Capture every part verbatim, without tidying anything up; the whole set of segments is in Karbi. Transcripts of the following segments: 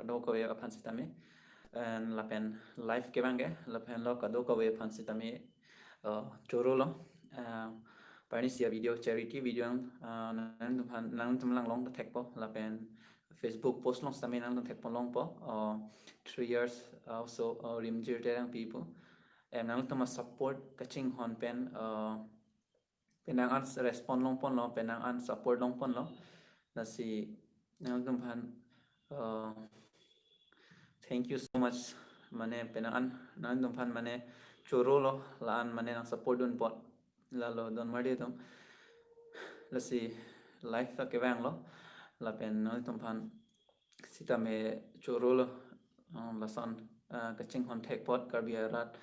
kadokave aphan sitame. And lapen live kevang ke, lapen lo kadokave aphan sitame, uh, choro lo. Uh, parni sia video, charity video ang, uh, nangtum aphan, nangtum lang long thekpo, lapen Facebook post along sitame nangtum thekpo longpo, uh, three years, uh, so, uh, Rimjir Terangpi pu. Em, nangtum a-support kachinghon pen, uh, penang an respond longponlo, penang an support longponlo. Lasi nangtum aphan, uh, thank you so much. Mane penang an nangtum aphan mane choro lo, la-an mane nang support dun apot. Lalo don marli atum. Lasi live ta kevang lo. Lapen nangtum aphan sitame choro lo, uh, lason, uh, kachinghon thek apot, Karbi arat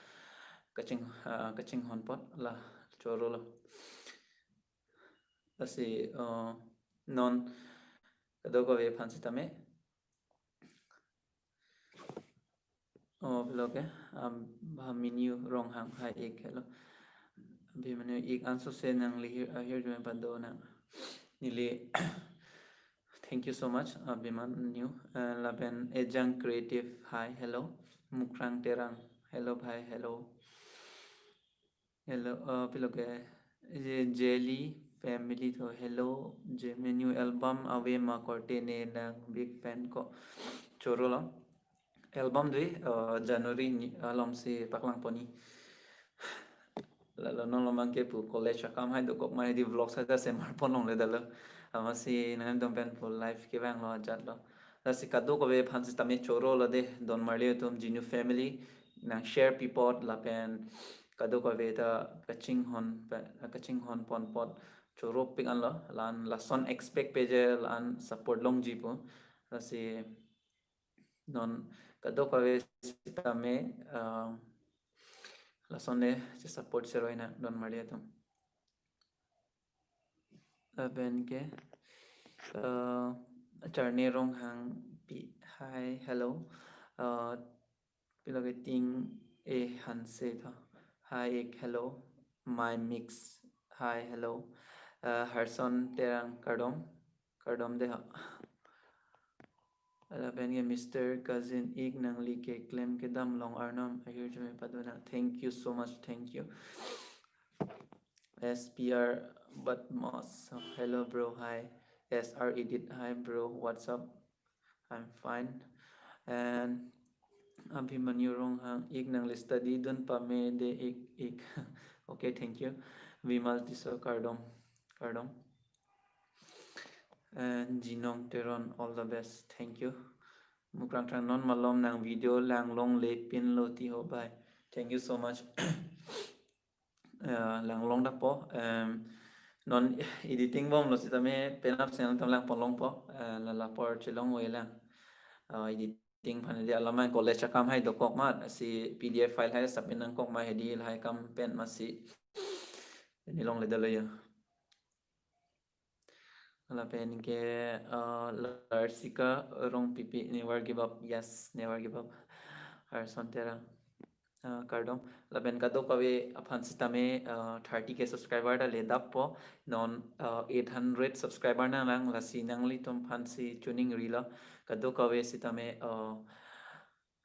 kaching, uh, kachinghon apot la choro lo. Lasi, uh, non kadokave aphan sitame, oh, pilo ke, um, Abhimanyu Ronghang, hi ik, hello. Abhimanyu ik, ansose nangli ahir, ahirjume pado nang. Neli, thank you so much, Abhimanyu. Uh, lapen Ejang Creative, hi, hello. Mukrang Terang, hello, bhai, hello. Hello, uh, pilo ke, je Jelly Family to, hello, je menu album ave ma korte ne nang big fan ko. Choro lo. Album dui, uh, January ni, alom si paklang poni. Lalo non lo mang ke pu college akam hai dokok ma hedi vlog sa ta semar pon longle dalo. Amatsi nangtum pen pu live kevang lo ajat lo. Lasi kadokave aphan sitame choro lo de, don marli atum, Jinu Family, nang share pi apot lapen kadokave ta kachinghon pe-, kachinghon pon apot choro pik anlo, la-an lason expect peje, la-an support longji pu. Lasi non kadokave sitame, uh, lason le che support seroi nang don marli atum. Lapen ke, uh, Charne Ronghangpi, hi, hello. Uh, pilo ke Ting E Hanse to, hi ik, hello. My Mix, hi, hello. Uh, Harson Terang kardom, kardom de ha. Lapen ke Mister Cousin ik, nangli keklem kedam long arnam ahirjume pado nang. Thank you so much, thank you. S P R Badmos, hello bro, hi. S R Edit, hi bro, what's up? I'm fine. And Abhimanyu Ronghang ik, nangli study dun pame de ik ik. Okay, thank you. Vimal Tisso kardom, kardom. And Jinong Teron, all the best. Thank you. Mukrang Terang, non malom nang video lang longle pinlo ti ho bhai. Thank you so much. Uh, lang long dakpo. Um, non editing bomlo sitame penap channel tam lang pon longpo. Uh, la la apor chelong we lang. Uh, editing aphan hedi alamai college akam hai dokok ma, si P D F file hai submit nangkok ma hedi lahai akam pen amatsi. Neli longle dalo ya. Lapen ke, uh, Larsika Rongpipi, never give up. Yes, never give up. Harson Terang, uh, kardom. Lapen kadokave aphan sitame, uh, thirty K subscriber ta le dakpo. Non, uh, eight hundred subscriber nanglang, lasi nanglitum aphansi chuning rilo. Kadokave sitame, uh,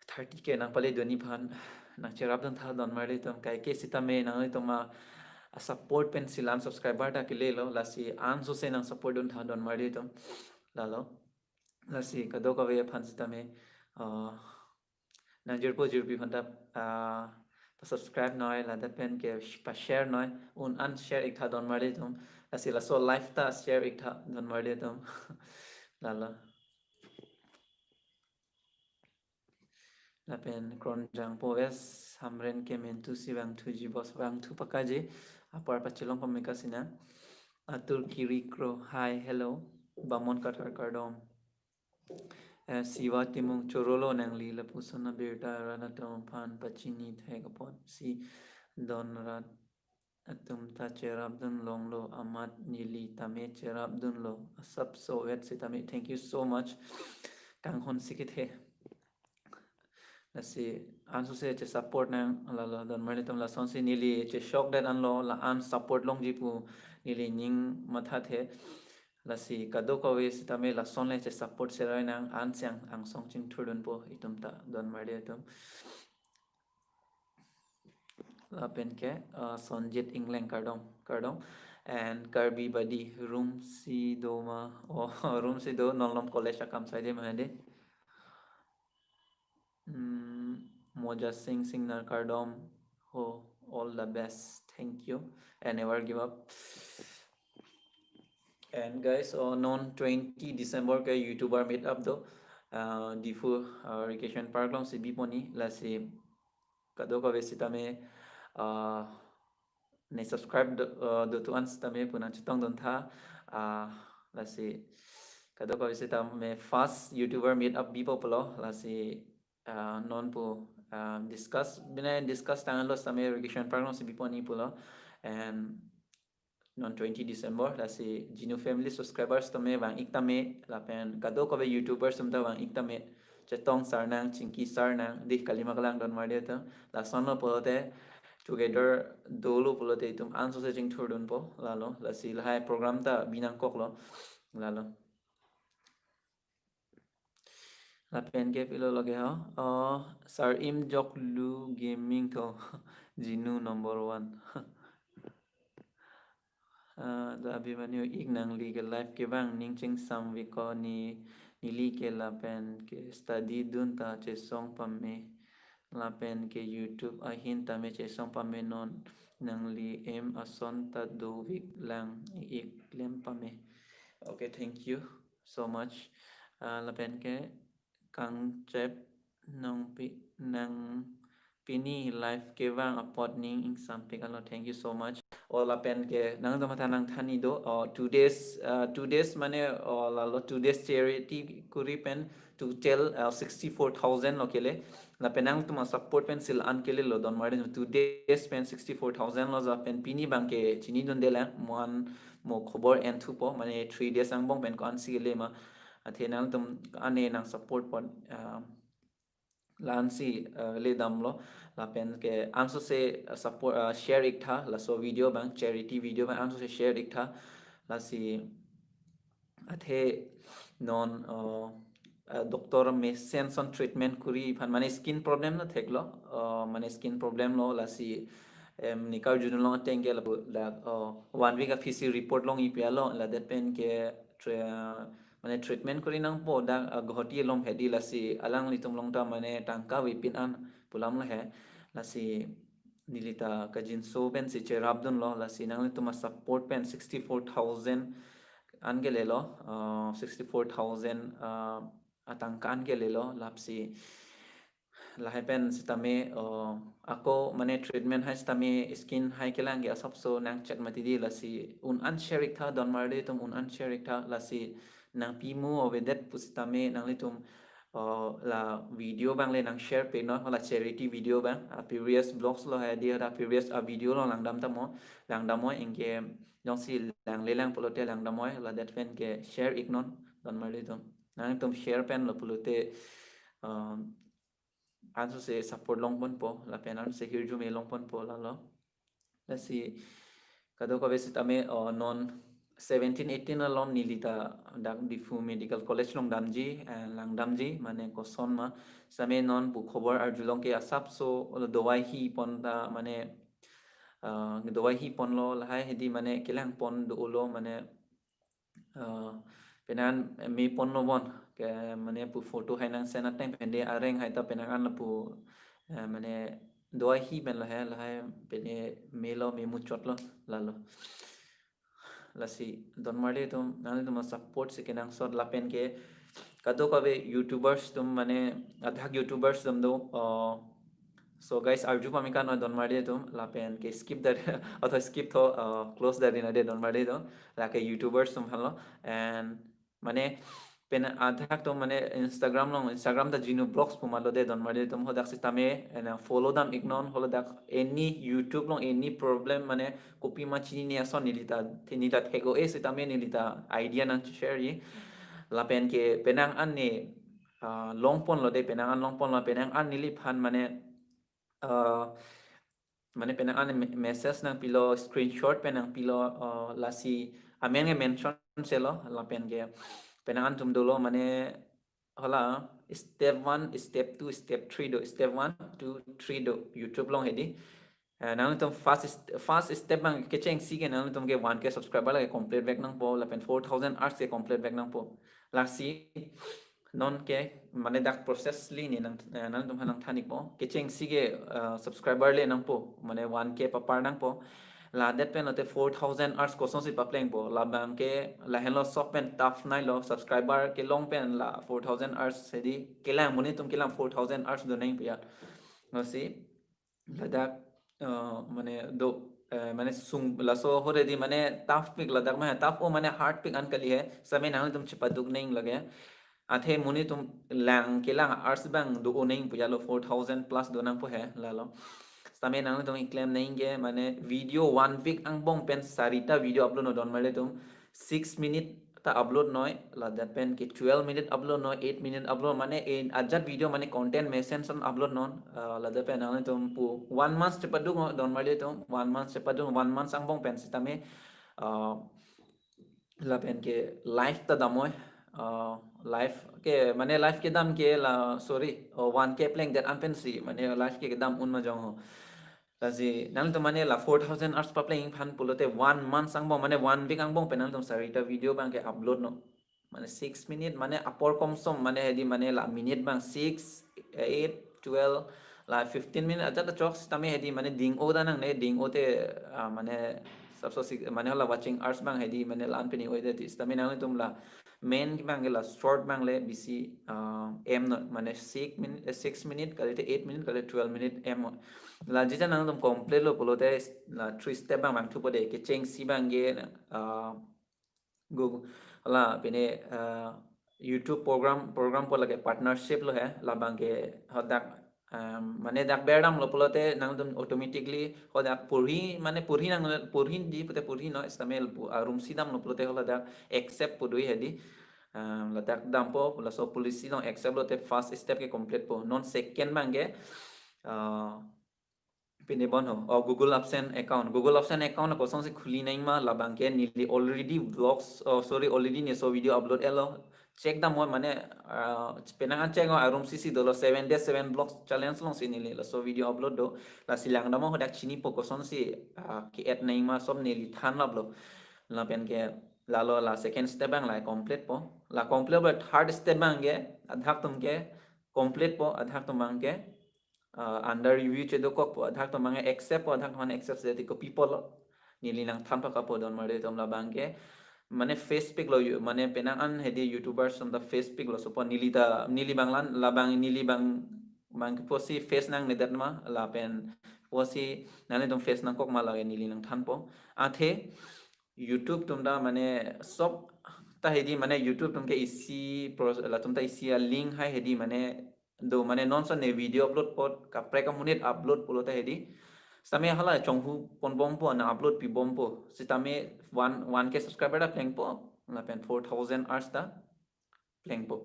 thirty K nangpale dunji aphan nang cherap dun tha don marli atum, kaike sitame nanglitum a, a-support pensi la-an subscriber ta kelelo, lasi ansose nang support dun tha don marli atum. Lalo. Lasi kadokave aphan sitame, uh, nang jirpo jirpi aphan ta, uh, pa-subscribe noi, ladak pen ke pa-share noi, un-an share ik tha don marli atum. Lasi laso live ta share ik tha don marli atum. Lalo. Lapen Kronjang Powes, Hamren ke mentu si vangthuji boss, vangthu pakaji, apar pachelong pameka sina. Atur Kiri Kro, hi, hello. Bamon Kathar kardom. Eh, Siva Timung, choro lo nangli lapuson abirta rat atum aphan pachini thek apotsi don rat atum ta cherap dun longlo, amat neli tame cherap dunlo. Asapso vet sitame. Thank you so much. Kanghon si kethe. Lasi ansose che-support nang, lalo don marli atum, lasonsi neli cheshok det anlo, la-an support longji pu neli ning mathathe. Lasi kadokave sitame lason le che support serai nang, an siang angsong chingthurdunpo itum ta, don marli atum. Lapen ke, uh, Sonjit Ingleng, kardom, kardom. And Karbi Badi, room si do ma? Oh, room si do, non malom college akam saide ma de. Hmm, Moja Singh Singnar, kardom. Oh, all the best. Thank you. And never give up. And guys, oh, non twenty December ke YouTuber meet up do. Uh, Diphu, uh, Recreation Park alongsi bipo ni, lasi kadokave sitame, uh, ne subscribe do, uh, dotu an sitame pu nangchetongdun tha. Uh, lasi kadokave sitame first YouTuber meet up bipo pulo, lasi, uh, non pu, uh, discuss, bina discuss tanglo sitame Recreation Park alongsi bipo ni pulo. And non twenty December, lasi Jinu Family subscribers tame vang-ik tame, lapen kadokave YouTubers atum ta vang-ik tame, chetong sar nang, chingki sar nang, dei kalima kalang, don marli atum. Lasonlo pulote together dolo pulote itum ansose chingthurdunpo, lalo. Lasi lahai program ta binangkoklo, lalo. Lapen ke pilo lake ho. Oh, Sar Im Joklu Gaming tho. Jinu number one. Ah, da Abhimanyu, ik nangli ke live kevang ning chingsam viko ni, neli ke lapen ke study dun ta chesong pame. Lapen ke YouTube ahin tame chesong pame non, nangli em ason ta dovik lang, ik klem pame. Okay, thank you so much. Ah, lapen ke kangchep nangpi, nang pini live kevang apot ning ingsampik alo. Thank you so much. Oh, lapen ke nangtum matha nangthan ni do. Oh, two days, uh, two days mane, oh, lalo two days charity kuri pen total, uh, sixty-four thousand lo kele. Lapen nangtum a-support pen sil an kelelo, don marli atum. Two days pen sixty-four thousand lo, lapen pini abang ke chinidunde lang, mo an mo khobor enthupo, mane three days angbong pen ko-ansi kele ma. Athe nangtum ane nang support pon, uh, la-ansi, uh, le damlo. Lapen ke ansose, uh, support, uh, share ik tha, laso video abang, charity video abang ansose share ik tha. Lasi athe non, uh, uh, doctor mesen ason treatment kuri aphan, mane skin problem lo theklo, uh, mane skin problem lo, lasi, em, ne karjudun long ateng ke lapu dak, uh, one week aphisi report long-ipi alo, ladet pen ke tre-, mane treatment kuri nangpo dak, uh, Guwahati along hedi, lasi alanglitum along ta mane tangka avepin an pu alam lo he. Lasi neli ta kajinso pensi cherapdunlo, lasi nanglitum a-support pen sixty-four thousand an kelelo, uh, sixty-four thousand, uh, atangka an kelelo, lasi lahai pen sitame, uh, ako mane treatment hai sitame skin hai kelang ke asapso nangchet mati dei, lasi un an share ik tha, don marli atum, un an share ik tha, lasi nangpi mu avedet pusitame nanglitum, uh, la video abang le nang share pe non, la charity video abang, a-previous vlogs lo he dei, a-previous a-video lo langdam tamo, langdamnoi, anke jongsi langle lang pulote langdamnoi, ladet pen ke share ik non, don marli atum. Nangtum share pen lo pulote, um, ansose support longponpo, lapen ansose hirjume longponpo, lalo. Lasi kadokave sitame, oh, non seventeen eighteen along neli ta dak Diphu Medical College along damji, eh, langdamji, mane koson ma. Sitame non pu khobor arjulong ke asapso dovai hipon ta, mane, uh, dovai hiponlo, lahai hedi mane kelang pon dolo, mane, uh, penang an meponlo bon ke, mane pu photo hai nang send ateng pen de areng hai ta penang an lapu, uh, mane dovai hi pen lo he, lahai pen de melo, me muchotlo, lalo. Lasi don marli atum, nanglitum a-support si kenangsot, lapen ke kadokave YouTubers atum, mane adhak YouTubers atum do, uh, so guys, arju pamika noi, don marli atum, lapen ke skip da, atau skip tho, uh, close da dina de, don marli atum, lake YouTubers atum halo, and mane pen adhak atum mane Instagram along, Instagram ta Jinu Vlogs pu malo de, don marli atum, hadak sitame, eh, nang follow dam ik non, haladak any YouTube along any problem mane kopima chinine ason neli ta, neli ta thek-o-e sitame neli ta idea nang share ji. Lapen ke penang an ne, ah, longponlo de, penang an longponlo, penang an neliphan mane, ah, mane penang an me-, message nangpilo, screenshot pen nangpilo, uh, lasi amen ke mention selo, lapen ke penang an atum dolo, mane hala step one, step two, step three do, step one, two, three do YouTube along hedi. Eh, nangtum first st-, first step abang kechengsi ke nangtum ke one K subscriber lake complete vek nangpo, lapen four thousand hours ke complete vek nangpo. Lasi non ke mane dak process li ne nang, eh, nangtum aphan nangthan-ikpo. Kechengsi ke, eh, subscriber le nangpo, mane one K papar nangpo. Ladet pen lote four thousand hours kosonsi paplengpo. Labang ke lahenlo sok pen tough nailo, subscriber kelong pen la four thousand hours hedi kelang, monit atum kelang four thousand hours do nangji pu ya. Lasi ladak, eh, mane do, eh, mane sung laso ahut hedi mane tough pik, ladak mane tough o mane hard pik an kali he. Sitame nangtum chepaduk nangji lake. Athe monit atum lang kelang hours abang do-o nangji pu ya lo, four thousand plus do nangpo he lalo. Sitame nangtum keklem nangji ke mane video one week angbong pen sarita video upload non, don marli atum. Six minute ta upload noi, ladak pen ke twelve minute upload noi, eight minute upload, mane in ajat video mane content mesen son upload non, ah, ladak pen nangtum pu one month chepaduk non, don marli atum, one month chepaduk, one month angbong pen sitame, ah, lapen ke live ta damnoi, ah, live ke mane live kedam ke la, sorry, oh, one K plengdet an pensi mane live ke kedam un ma jong ho. Lasi nangtum mane la four thousand hours papleng aphan pulote one month angbong, mane one week angbong pen nangtum sarita video abang ke upload non. Mane six minute, mane apor komsom, mane hedi mane la minute abang six, eight, twelve, la fifteen minute ajat ta chok, sitame hedi mane ding-o ta nangne, ding-o te, ah, mane sabso si, mane hala watching hours abang hedi mane la-an pen ding-o te, sitame nangtum la main abang ke la short abang le bisi, ah, em non, mane six minute, eh, six minute, kalite eight minute, kalite twelve minute em non. La jija nangtum complete lo pulote la three step abang vangthupo de, kechengsi abang ke, ah, Google, la pine, ah, YouTube program, program po lake partnership lo he, labang ke hadak, um, mane dak berdam lo pulote nangtum automatically hadak porhi, mane porhi nang, porhi di pute porhi non, sitame pu arumsi dam lo pulote hala dak accept pu do hedi. Um, ladak dampo, laso policy along accept lote first step ke complete po. Non second abang ke, ah, pine bon ho, oh, Google AdSense account. Google AdSense account kosonsi khuli nangji ma, labang ke neli already vlogs, oh, sorry, already ne laso video upload etlo. Check damnoi mane, ah, penang an check non, arumsi si dolo, seven days, seven vlogs challenge alongsi neli laso video upload do. Lasi lang damnoi hadak chinipo kosonsi, ah, ke-et nangji ma, sob neli than lap lo. Lapen ke lalo la second step abang la complete po. La complete po, third step abang ke adhak atum ke complete po, adhak atum abang ke, ah, under review chedokok po, adhak atum abang ke accept po, adhak atum accept si dei ko people lo. Neli nangthan pakappo, don marli atum, labang ke mane face pik lo, you-, mane penang an hedi YouTubers atum ta face pik lo, sopo neli ta, neli abang lan, labang neli abang, abang ke pusi face nangnedet ma, lapen pusi nanglitum face nangkok ma lake neli nangthanpo. Athe YouTube atum ta mane sob ta hedi mane YouTube atum ke isi pro-, latum ta isi a-link hai hedi mane do, mane non son ne video upload apot kaprek amonit upload pulote hedi. Sitame hala chonghu ponbompo, nang upload pibompo. Sitame one, one K subscriber ta plengpo, lapen four thousand hours ta plengpo.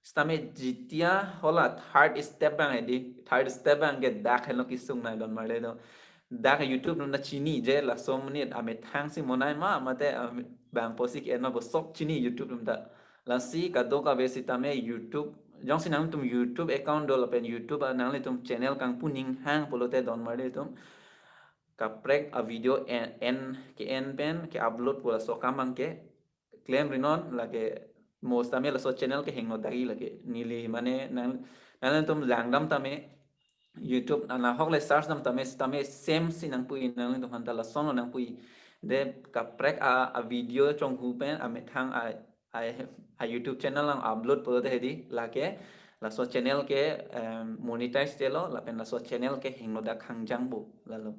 Sitame jitia hala third step abang hedi, third step abang ke dak helo kesung nai, don marli atum. Dak YouTube atum ta chini je laso amonit amethang si monai ma, mate, am-, bang pusi ke-en ma pu sob chini YouTube atum ta. Lasi kadokave sitame YouTube, jongsi nangtum YouTube account do lapen YouTube a nanglitum channel kangpu ning hang pulote, don marli atum, kaprek a video en, en ke-en pen ke-upload pu laso akam abang ke klemri non, lake mo sitame laso channel ke hingno dagi lake. Neli mane nang, nangtum lang dam tame YouTube, nang ahok le search dam tame, sitame same si nangpui, nangtum aphan ta lason lo nangpui. De kaprek a, a video chonghu pen amethang a, a, a YouTube channel nang upload pulote hedi lake laso channel ke, em, monetize chelo, lapen laso channel ke hingno dak hangjang bo lalo.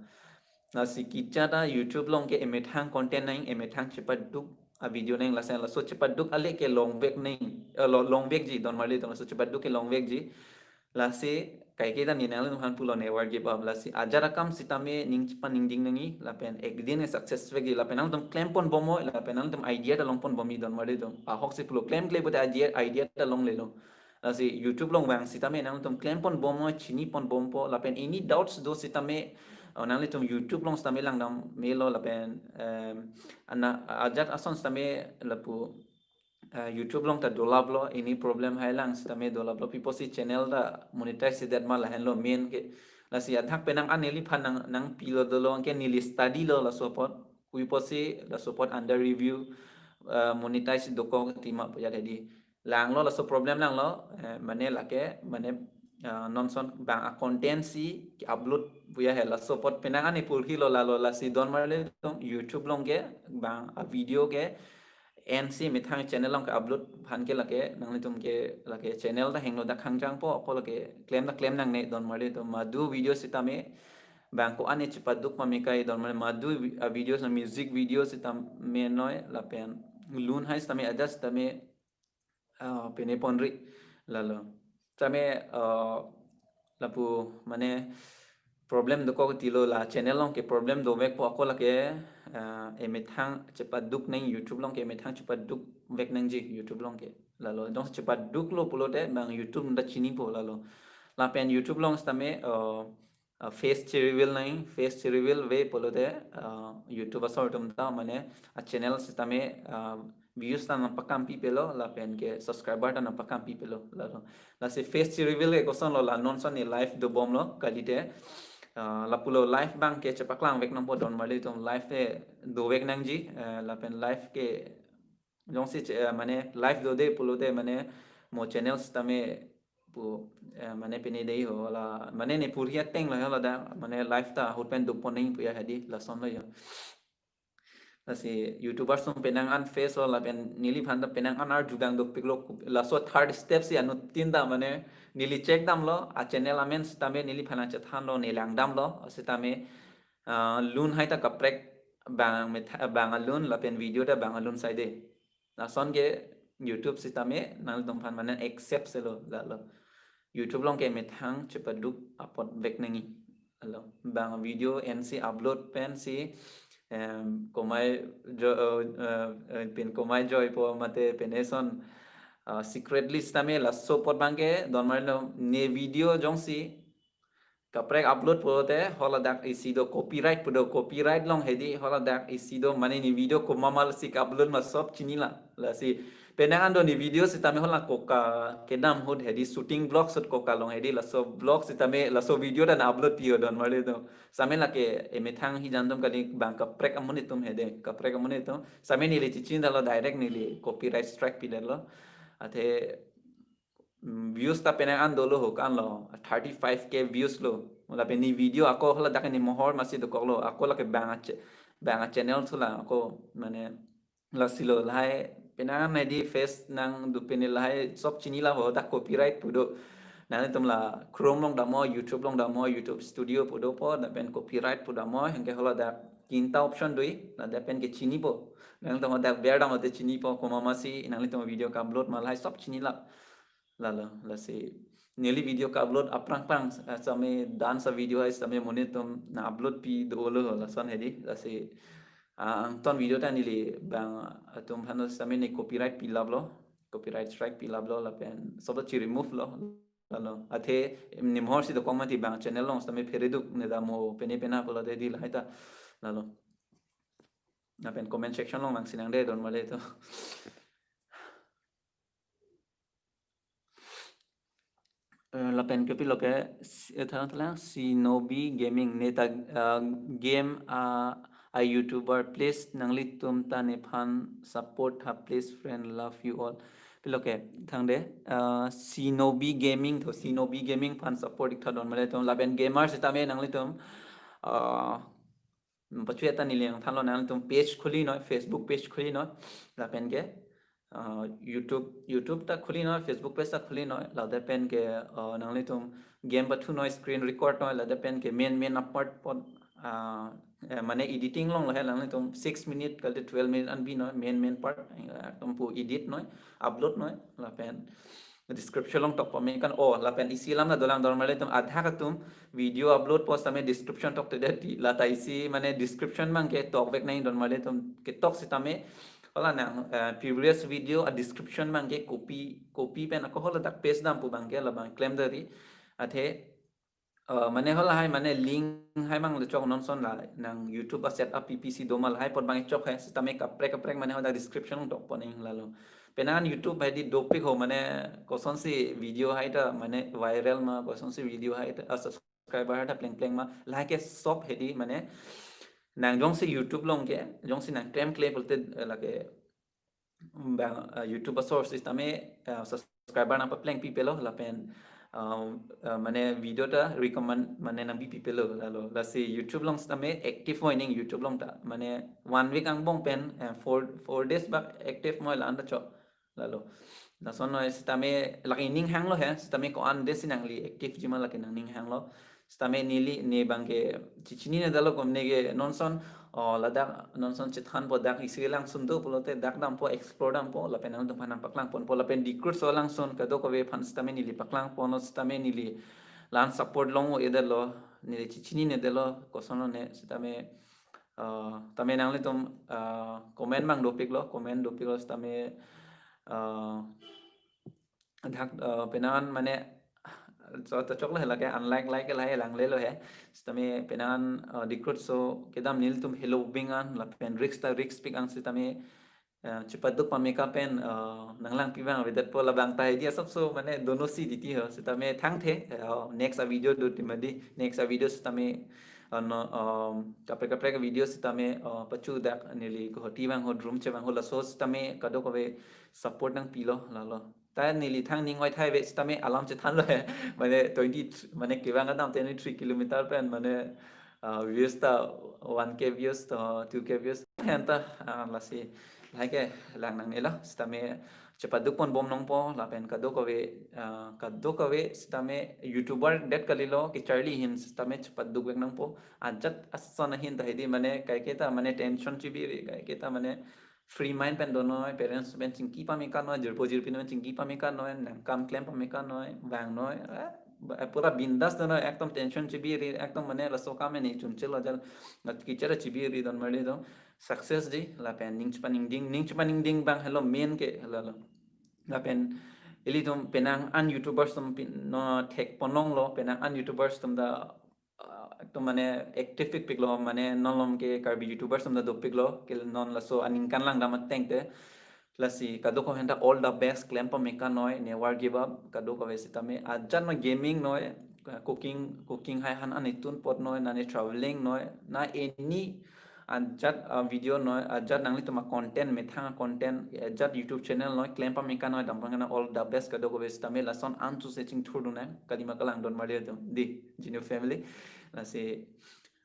Lasi kecha ta YouTube along ke emethang content nang, emethang chepaduk a video nang, laso, laso chepaduk ale ke longvek nang, eh, lo-, longvekji, don marli atum, laso chepaduk ke longvekji. Lasi kaike ta neli nanglitum aphan pulo, never give up. Lasi ajat akam sitame ning chepaningding nangji, lapen ekdin ke success vekji, lapen nangtum klem ponbomnoi, lapen nangtum idea ta long ponbomji, don marli atum. Ahok si pulo, klemkle pute idea, idea ta longlelo. Lasi YouTube along vang sitame nangtum klem ponbomnoi, chini ponbompo, lapen any doubts do sitame Oh, nanglitum YouTube along sitame langdam melo lapen, em, ana ajat ason sitame lapu, eh, YouTube along ta dolaplo, ini problem hai lang sitame dolaplo, pi apotsi channel ta monetize si det ma lahenlo main ke. Lasi adak penang an neliphan nang, nangpilo dolo, anke neli study lo laso apot, pi apotsi laso apot under review, eh, monetize dokok ti ma pu ajat hedi. Langlo, laso problem langlo, eh, mane lake, mane, ah, non ason bang a content si upload pu ajat he, laso apot penang an ne purhi lo lalo. Lasi don marli atum, YouTube along ke bang a video ke en si methang channel along ke upload aphan ke lake nanglitum ke lake channel ta hingno dak hangjangpo, ako lake klem ta klem nangne don marli atum. Madu video sitame bang ko-an ne chepaduk pame kai don marli, madu vi-, a video na music video sitame noi lapen lun hai sitame ajat sitame, ah, pine ponri lalo. Sitame, ah, lapu mane problem dokok tilo, la channel along ke problem dovekpo, ako lake, ah, emethang chepaduk nang, YouTube along ke emethang chepaduk vek nangji YouTube along ke. Lalo jongsi chepaduklo pulote bang YouTube ta chinipo lalo. Lapen YouTube along sitame, ah, ah, face che-reveal nang, face che-reveal ave pulote, ah, YouTube asor atum ta mane a channel sitame, ah, views ta nangpakam pipelo lapen ke subscriber ta nangpakam pipelo lalo. Lasi face che-reveal ke kosonlo, la non ason ne live dobomlo kalite. Ah, lapulo live bang ke chepaklang vek nangpo don marli atum, live ke dovek nangji, eh, lapen live ke jongsi che-, eh, mane live dode pulote mane mo channel sitame pu, eh, mane pine dei ho la, mane ne purhi ateng lo ho ladak, mane live ta ahut pen dopon nang pu ajat hedi, lasonlo ho. Lasi YouTuber atum penang an face lo lapen neliphan ta penang an arjudang dopiklo, laso third step si anuttin ta mane neli check damlo, a channel amen sitame neliphan nangchethanlo, ne langdamlo sitame, ah, lun hai ta kaprek bang metha-, bang alun lapen video ta bang alun side. Lason ke YouTube sitame nanglitum aphan mane accept selo lalo. YouTube along ke methang chepaduk apot vek nangji. Lalo bang video en si upload pen si, em, komai jo-, eh, eh, eh, pin komai joipo mate pine ason, ah, secretly sitame laso apot bang ke don marli atum, ne video jongsi kaprek upload pulote holadak isi do copyright pu do, copyright along hedi holadak isi do, mane ne video komat ma si upload ma sob chinilo. Lasi penang an do ne video sitame hala koka kedam ahut hedi shooting vlog ahut koka along hedi laso vlog sitame laso video ta nang-upload piyo don marli atum. Sitame lake emethang hijan atum kali, bang kaprek amonit atum hedi, kaprek amonit atum. Sitame neli chechin damlo, direct neli copyright strike pidetlo. Athe mm, views ta penang an dolo ho, ko-anlo, thirty five K views lo. Lapen ne video ako holadak ne mohor masi dokoklo, ako lake bang a che-, bang a channel thulo ako, mane lasilo, lahai penang an hedi face nangdo pen lahai sob chinilo ho, dak copyright pu do. Nanglitum la Chrome along dampo, YouTube along dampo, YouTube Studio pu dopo, lapen copyright pu dampo, anke holadak tinta option do, ladak pen ke chinipo. Nanglitum dak ber dampo te chinipo, komat ma si nanglitum video ke-upload ma lahai sob chinilo. Lalo, lasi neli video ke-upload aphrang aphrang, eh, sitame dance a video hai sitame monit atum nang-upload pi dolo, lason hedi, lasi, ah, angton video ta neli bang atum aphan sitame ne copyright pilaplo, copyright strike pilaplo, lapen sob ta chi-remove lo. Lalo, athe ne mohor si dokok mati, bang channel along sitame phereduk ne dam ho, pine pine pulote hedi lahai ta. Lalo. Lapen comment section along nangsi nangde don marli atum. Eh, lapen kopilo ke, si-, eh, thalang thalang Shinobi Gaming ne ta, eh, game a, a YouTuber, please nanglitum ta nephan support tha please friend, love you all. Pilo ke thangde, eh, Shinobi Gaming to, Shinobi Gaming aphan support ik tha don marli atum, lapen gamer sitame nanglitum, eh, pachu eta neli nangthanlo, nanglitum page khuli noi, Facebook page khuli noi, lapen ke, ah, YouTube, YouTube ta khuli noi, Facebook page ta khuli noi, ladak pen ke, ah, nanglitum game pathu noi, screen record noi, ladak pen ke main main a-part apot, ah, eh, mane editing along lahai nanglitum six minute kalite twelve minute an bi noi, main main part, eh, atum pu edit noi, upload noi, lapen description along tok pame kan, oh, lapen isi alam ta dolang don marli atum, adak atum video upload po sitame description tokte det ti, lata isi mane description abang ke tok vek nang don marli atum, ketok sitame hala nang, eh, previous video a description abang ke copy, copy pen ako holadak paste dam pu abang ke labang klemderi, athe Uh, mane hala hai mane link hai mang le chok non son la nang YouTube a setup P P C do ma lahai apot bang chok hai sitame kaprek kaprek mane hala description dok pon ing lalo. Penang YouTube hai di dopik ho mane kosonsi video hai ta mane viral ma kosonsi video hai ta uh, subscriber hai ta pleng pleng ma lahai ke sop hedi mane nang jongsi YouTube along ke jongsi nang klem kle pulote eh, lake bang uh, YouTube a source sitame uh, subscriber nang papleng pipelo lapen uh, uh, mane video ta recommend mane nang bi pipelo lalo lasi YouTube along sitame active mo ining YouTube along ta mane one week angbong pen uh, four four days bak active mo la-an ta chok lalo lason noi sitame lake ning hanglo he sitame ko-an de si nangli active jima lake nang ning hanglo sitame neli ne bang ke chichinine dalo kom ne ke non son oh ladak non son chethan po dak isi lang sun do pulote dak dampo explore dampo lapen nangtum aphan nang paklang ponpo lapen recruit so lang son kadokave aphan sitame neli paklang ponlo sitame neli la-an support long o edetlo neli chichinine detlo kosonlo ne sitame uh, tame nanglitum uh, comment mang dopiklo comment dopiklo sitame uh, dak uh, penang mane so to choklo he lake unlike like lahai langlelo he sitame penang uh, recruit so kedam nelitum hello bing an lapen risk ta risk pik an sitame uh, chepaduk pameka pen uh, nanglang pibang avedet po labang ta idea sop so mane dono si diti ho sitame thangthe uh, next a video do timadi next a video sitame uh, no um, kaprek kaprek video sitame uh, pachu dak neli kohoti bang ho drum che bang ho laso sitame kadokave support nang pilo lalo ta neli thang ning oi thai ve sitame alam chethan lo he mane twenty mane kevang adam twenty three kilometer pen mane uh, views ta one k views to two k views hen ta uh, lasi lahai ke lang nangnelo sitame chepaduk pon bom nangpo lapen kadokave uh, kadokave sitame YouTuber det kalilo kecharli ahin sitame chepaduk vek nangpo ajat ason ahin ta hedi mane kaiketa mane tension chibiri kaiketa mane free mind pen donoi parents pen chingki pameka noi jirpo jirpi pen chingki pameka noi nang kam klem pameka noi bang noi eh, ba- pura bindas donoi ekdom tension chibiri ekdom mane laso kam ne chunchelo jal kichera chibiri don mali do success di lapen ning chepaningding ning chepaningding bang helo main ke lalo lapen ilitum penang an YouTubers tum pin no thek pononglo penang an YouTubers tum da uh, ekdom mane active pikpiklo mane non lom ke Karbi YouTubers tum da dopiklo ke non laso aningkan lang dam ateng te lasi kadokave hen ta all the best klem pameka noi never give up kadokave sitame ajat no gaming noi uh, cooking cooking hai han ani tun pot noi nani traveling noi na any ajat uh, video noi ajat nanglitum a content methang a content ajat YouTube channel noi klem pameka noi dam pameka noi all the best kadokave sitame lason an chu se chingthur dun nang kalima kalang don mali do di Jinu family lasi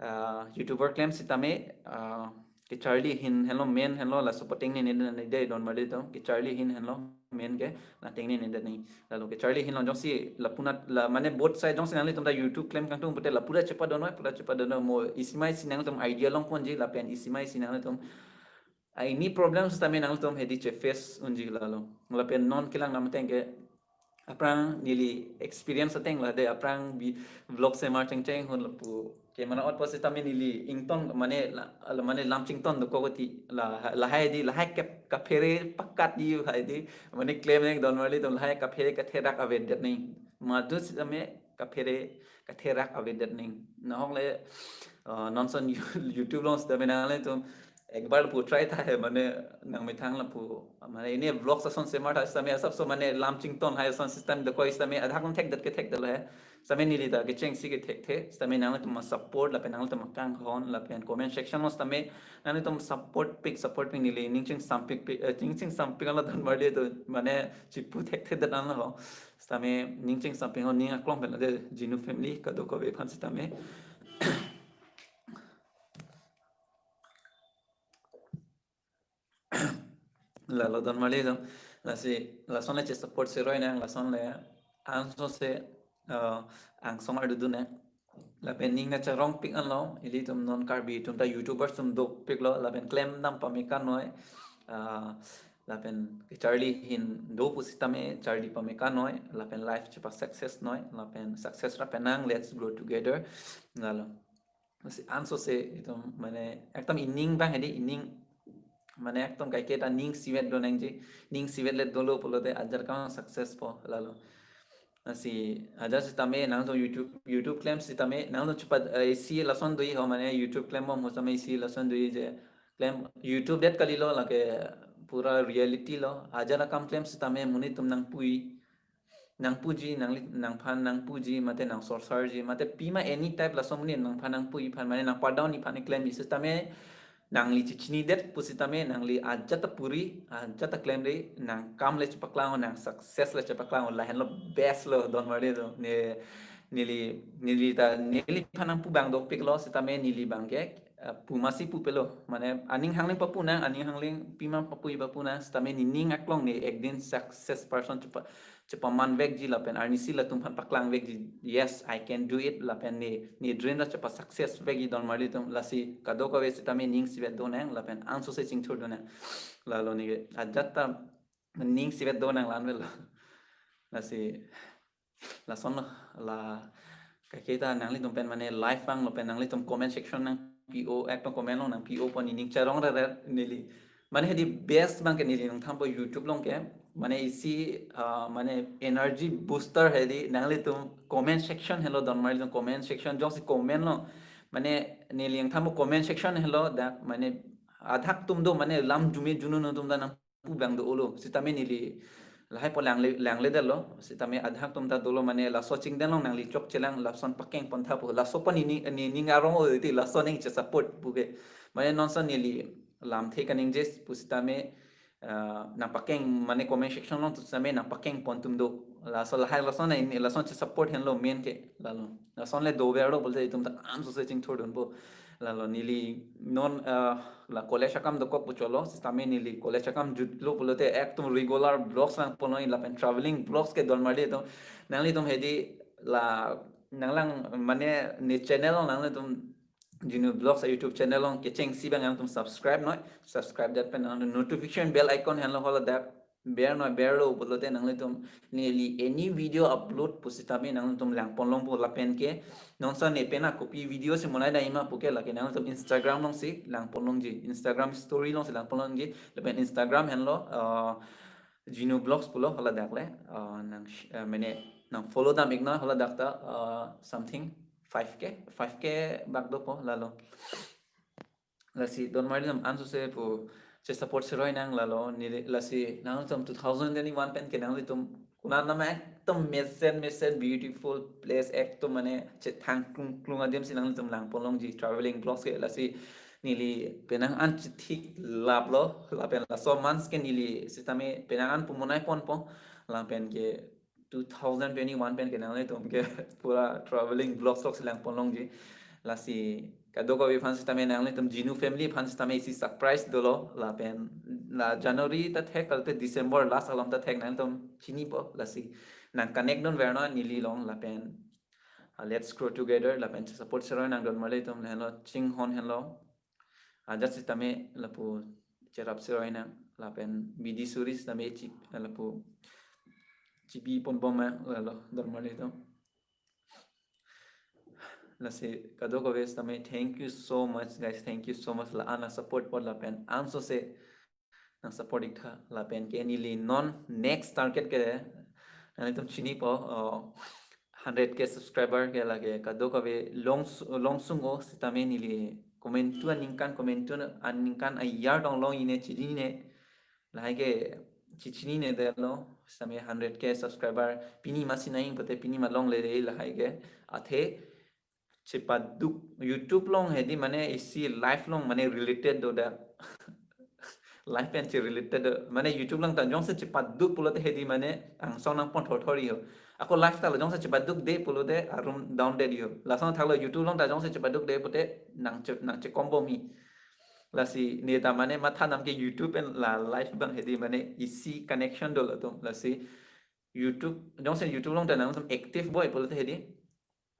uh, YouTuber klem sitame uh, kecharli ahin henlo main henlo laso pateng ne ne de don mali do kecharli ahin henlo main ke na tengne ne de ni lalo kecharli ahin long jongsi lapunat la mane both side jongsi nanglitum ta YouTube klem kangtung pute lapu ta chepadon noi pu ta chepadon noi mo isi ma isi nangtum idea long ponji lapen isi ma isi nangtum uh, any problem sitame nangtum hedi che face unji lalo lapen non kelang dam ateng ke aphrang neli experience ateng la de aphrang bi vlog semar chengcheng hon lapu ke mana ot posi tame neli ington mane la, la- mane lam chington do kogoti la lahai di lahai kep kaphere pakat di hai di mane klem neng don mali don lahai kaphere katherak avedet neng madu sitame kaphere katherak avedet neng nahong le uh, non son YouTube long sitame nanglitum ekbar lapu try tha he mane nang methang lapu mane ini vlog ason semar tha sitame asap so mane lam chington hai ason sitame de koi sitame adhak thek det ke thek det lo he sitame neli ta kechengsi ke thekthe sitame nangtum support lapen nangtum kangkhon lapen comment section lo sitame nangtum support pik support pik neli ning chingsampik pik eh, ning chingsampik la don mali do mane chipu thekthe det an ho sitame ning chingsampik ho ning aklong pen de Jinu family kadokave aphan sitame lalo don mali do lasi lason le che support si roi nang lason le anso se uh, angsong ardu dun nang lapen ning na charong pik an lo ilitum non Karbi tum ta YouTubers tum dopik lo lapen klem dam pameka noi uh, lapen kecharli ahin do pusitame charli pameka noi lapen life chepa success noi lapen success ra penang let's grow together lalo si anso se itum mane ekdom ining bang hedi ining mane ekdom kaiketa ning sivet do nangji ning sivet le dolo pulote ajar kang success po lalo Lasi ajat sitame nangtum YouTube, YouTube klem sitame nangtum chepa, eh, isi lason do-i ho, mane YouTube klembom ho sitame isi lason do-i je klem YouTube det kalilo, lake pura reality lo. Ajat akam klem sitame monit atum nangpu-i, nangpuji, nangli, nangphan nangpuji, mate nangsorsarji, mate pima any type laso monit nangphan nangpu-i aphan, mane nangpa-down-i aphan klem-i sitame nangli chechinidet pusitame nangli ajat ta puri, ajat ta klemri, nang kam le chepaklang, nang success le chepaklang, lahenlo best lo, don marli atum. Ne, neli, neli ta, neliphan nangpu abang dopiklo sitame neli abangke, eh, pu masi pupelo. Mane aning hangling papu nang, aning hangling pima papu-i papu nang sitame nening aklong ne ekdin success person chepa, chepaman vekji lapen arnisi latum aphan paklang vekji, "Yes, I can do it," lapen ne, ne dream ta chepa success vekji, don marli atum. Lasi kadokave sitame ning isivet do nang lapen ansose chingthur do nang. Lalo neke ajat ta ning isivet do nang, la-an avelo. Lasi lasonlo, la kaike ta nanglitum pen mane live vanglo pen nanglitum comment section nangpi-o, ekdom comment along nangpi-o pu nening charong rere neli. Mane hedi best abangke neli nangthanpo YouTube along ke, mane isi, ah, mane energy booster hedi nanglitum comment section helo, don marli atum, comment section jongsi comment lo. Mane neli nangthanpo comment section helo dak, mane adhak atum do, mane lam jume junun atum ta nangpu abang do-olo sitame neli lahai pu langle, langledetlo sitame adhak atum ta dolo, mane laso chingdeng along nangli chokchelang, lason pakeng pon tha pu, laso pu nening, nening arong-o ti, laso aning chesupport pu ke. Mane non ason neli lamthe kaningje pusitame, ah, nangpakeng, mane comment section along atum sitame nangpakeng pon atum do. Laso lahai lason, lason chesupport henlo main ke, lalo. Lason le doverlo pulote itum ta ansose chingthurdunpo. Lalo neli non, ah, la college akam dokok pu cholo sitame neli college akam jutlo pulote ekdom regular vlogs nangponlong lapen traveling vlogs ke, don marli atum. Nanglitum hedi la nanglang mane ne channel along, nanglitum Genu Vlogs a YouTube channel along kechengsi abang nangtum subscribe noi, subscribe det pen nang notification bell icon henlo, hala dak ber noi, berlo pulote nanglitum neli any video upload pusitame nangtum langponlongpo lapen ke non ason ne pen a kopi video si monai dam-i ma pu ke lake nangtum Instagram alongsi langponlongji, Instagram story alongsi langponlongji, lapen Instagram henlo, ah, Genu Vlogs pulo, hala dak le, ah, nang sh-, ah, mane nang follow dam-ik noi, hala dak ta, ah, something five K, five K bak dopo, lalo. Lasi don marli atum ansose pu chesupport seroi nang, lalo. Neli lasi nangtum two thousand twenty-one pen ke nanglitum konat nama ekdom mesen mesen beautiful place, ekdom mane chethang klung klung adim si nanglitum langponlongji traveling vlogs ke. Lasi neli penang an chethik laplo lapen laso months ke neli sitame penang an pu monai ponpo lapen ke two thousand twenty-one pen ke nanglitum ke pura traveling vlogs vlogs langponlongji. Lasi kadokave aphan sitame nanglitum Genu family aphan sitame isi surprise dolo lapen la January ta thek, kalte December last along ta thek, nangtum chinipo. Lasi nang connect dunver noi neli along lapen, ah, let's grow together lapen support seroi nang, don marli atum. Lahenlo chinghon henlo. Ajat sitame lapu cherap seroi nang lapen bidi suri sitame chi, lapu chipi ponbom ma, lalo, don marli atum. Lasi kadokave sitame thank you so much guys, thank you so much la-an nang support pon lapen ansose nang support-ik tha lapen ke neli non next target ke nanglitum chinipo, oh, hundred K subscriber ke lake kadokave long, longsung-o sitame neli komantu aningkan, komantu aningkan ayar tong long-i ne, chinine, lahai ke chechinine detlo sitame hundred K subscriber pini masi nang-ing pute pini ma longle de lahai ke. Athe chepaduk YouTube along hedi mane isi life along mane related do dak. Life pen che related do. Mane YouTube along ta jongsi chepaduk pulote hedi mane angsong nangpon thorthor-i ho. Ako life ta lo jongsi chepaduk de pulote arum down de-i ho. Lason thaklo YouTube along ta jongsi chepaduk de pute nang che, nang chekombom-i. Lasi ne ta mane matha nam ke YouTube pen la life abang hedi mane isi connection dolo atum. Lasi YouTube, jongsi YouTube along ta nangtum active boi pulote hedi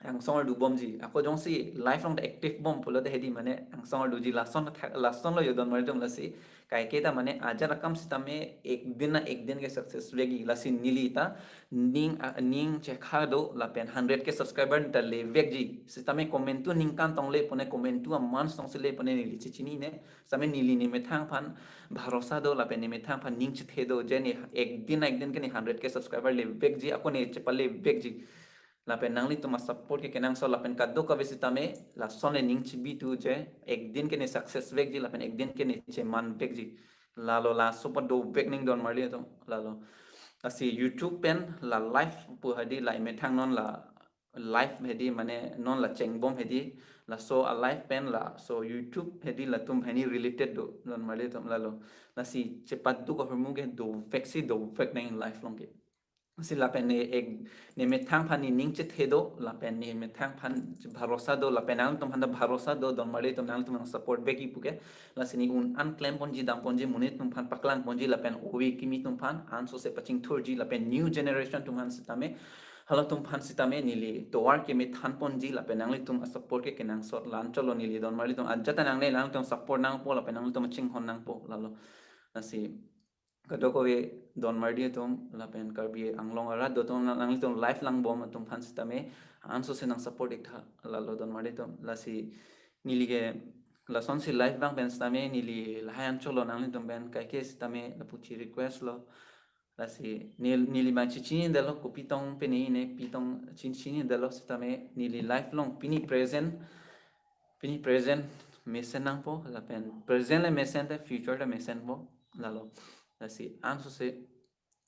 angsong ardu bomji. Ako jongsi live along ta active bom pulote hedi mane angsong arduji, lason thak, lason lo yo don marli atum. Lasi kaike ta mane ajat akam sitame ek din na ek din ke success vekji. Lasi neli ta ning, a, ning chekha do lapen hundred K subscriber ta le vekji. Sitame komantu ningkan tong le pone, komantu aman tong si le pone neli chechinine. Sitame neli nemethang aphan bharosa do lapen nemethang aphan ning chethe do je ne ek din na ek din ke ne hundred K subscriber le vekji, ako ne chepale vekji. Lapen nanglitum a-support ke kenangsot lapen kadokave sitame lason le ning chibi tu je ek din ke ne success vekji lapen ek din ke ne cheman vekji. Lalo, laso apot dovek nang don marli atum, lalo. Lasi YouTube pen la live pu hedi, la emethang non la live hedi mane non la chengbom hedi, laso a-live pen laso YouTube hedi latum hini related do don marli atum, lalo. Lasi chepaduk ahormu ke dovek si dovek nang live along ke. Si lapen ne ek, nemethang aphan ne ning chethe do, lapen nemethang aphan bharosa do, lapen nangtum aphan ta bharosa do don marli atum, nangtum nang support vekji pu ke. Lasi ne un-an klemponji, damponji, monit atum aphan paklangponji, lapen ove kimi atum aphan ansose pachingthurji, lapen new generation atum aphan sitame, halatum aphan sitame neli tovar kemethanponji, lapen nanglitum a-support ke kenangsot. La-anchot lo neli don marli atum, ajat ta nangne nangtum support nangpo lapen nangtum chinghon nangpo, lalo. Lasi kadokave don marli atum lapen Karbi Anglong arat do atum, nang, nanglitum live langbom atum aphan sitame ansose nang support iktha, lalo don marli atum. Lasi neli ke lasonsi live abang pen sitame neli lahai anchot lo nanglitum pen, kaike sitame lapuchi request lo. Lasi nel-, neli abang chechinidetlo, kopi tong pine ne, pi tong chin-, chinidetlo, sitame neli live along pini present, pini present mesen nangpo, lapen present le mesen te future ta mesenpo, lalo. Lasi ansose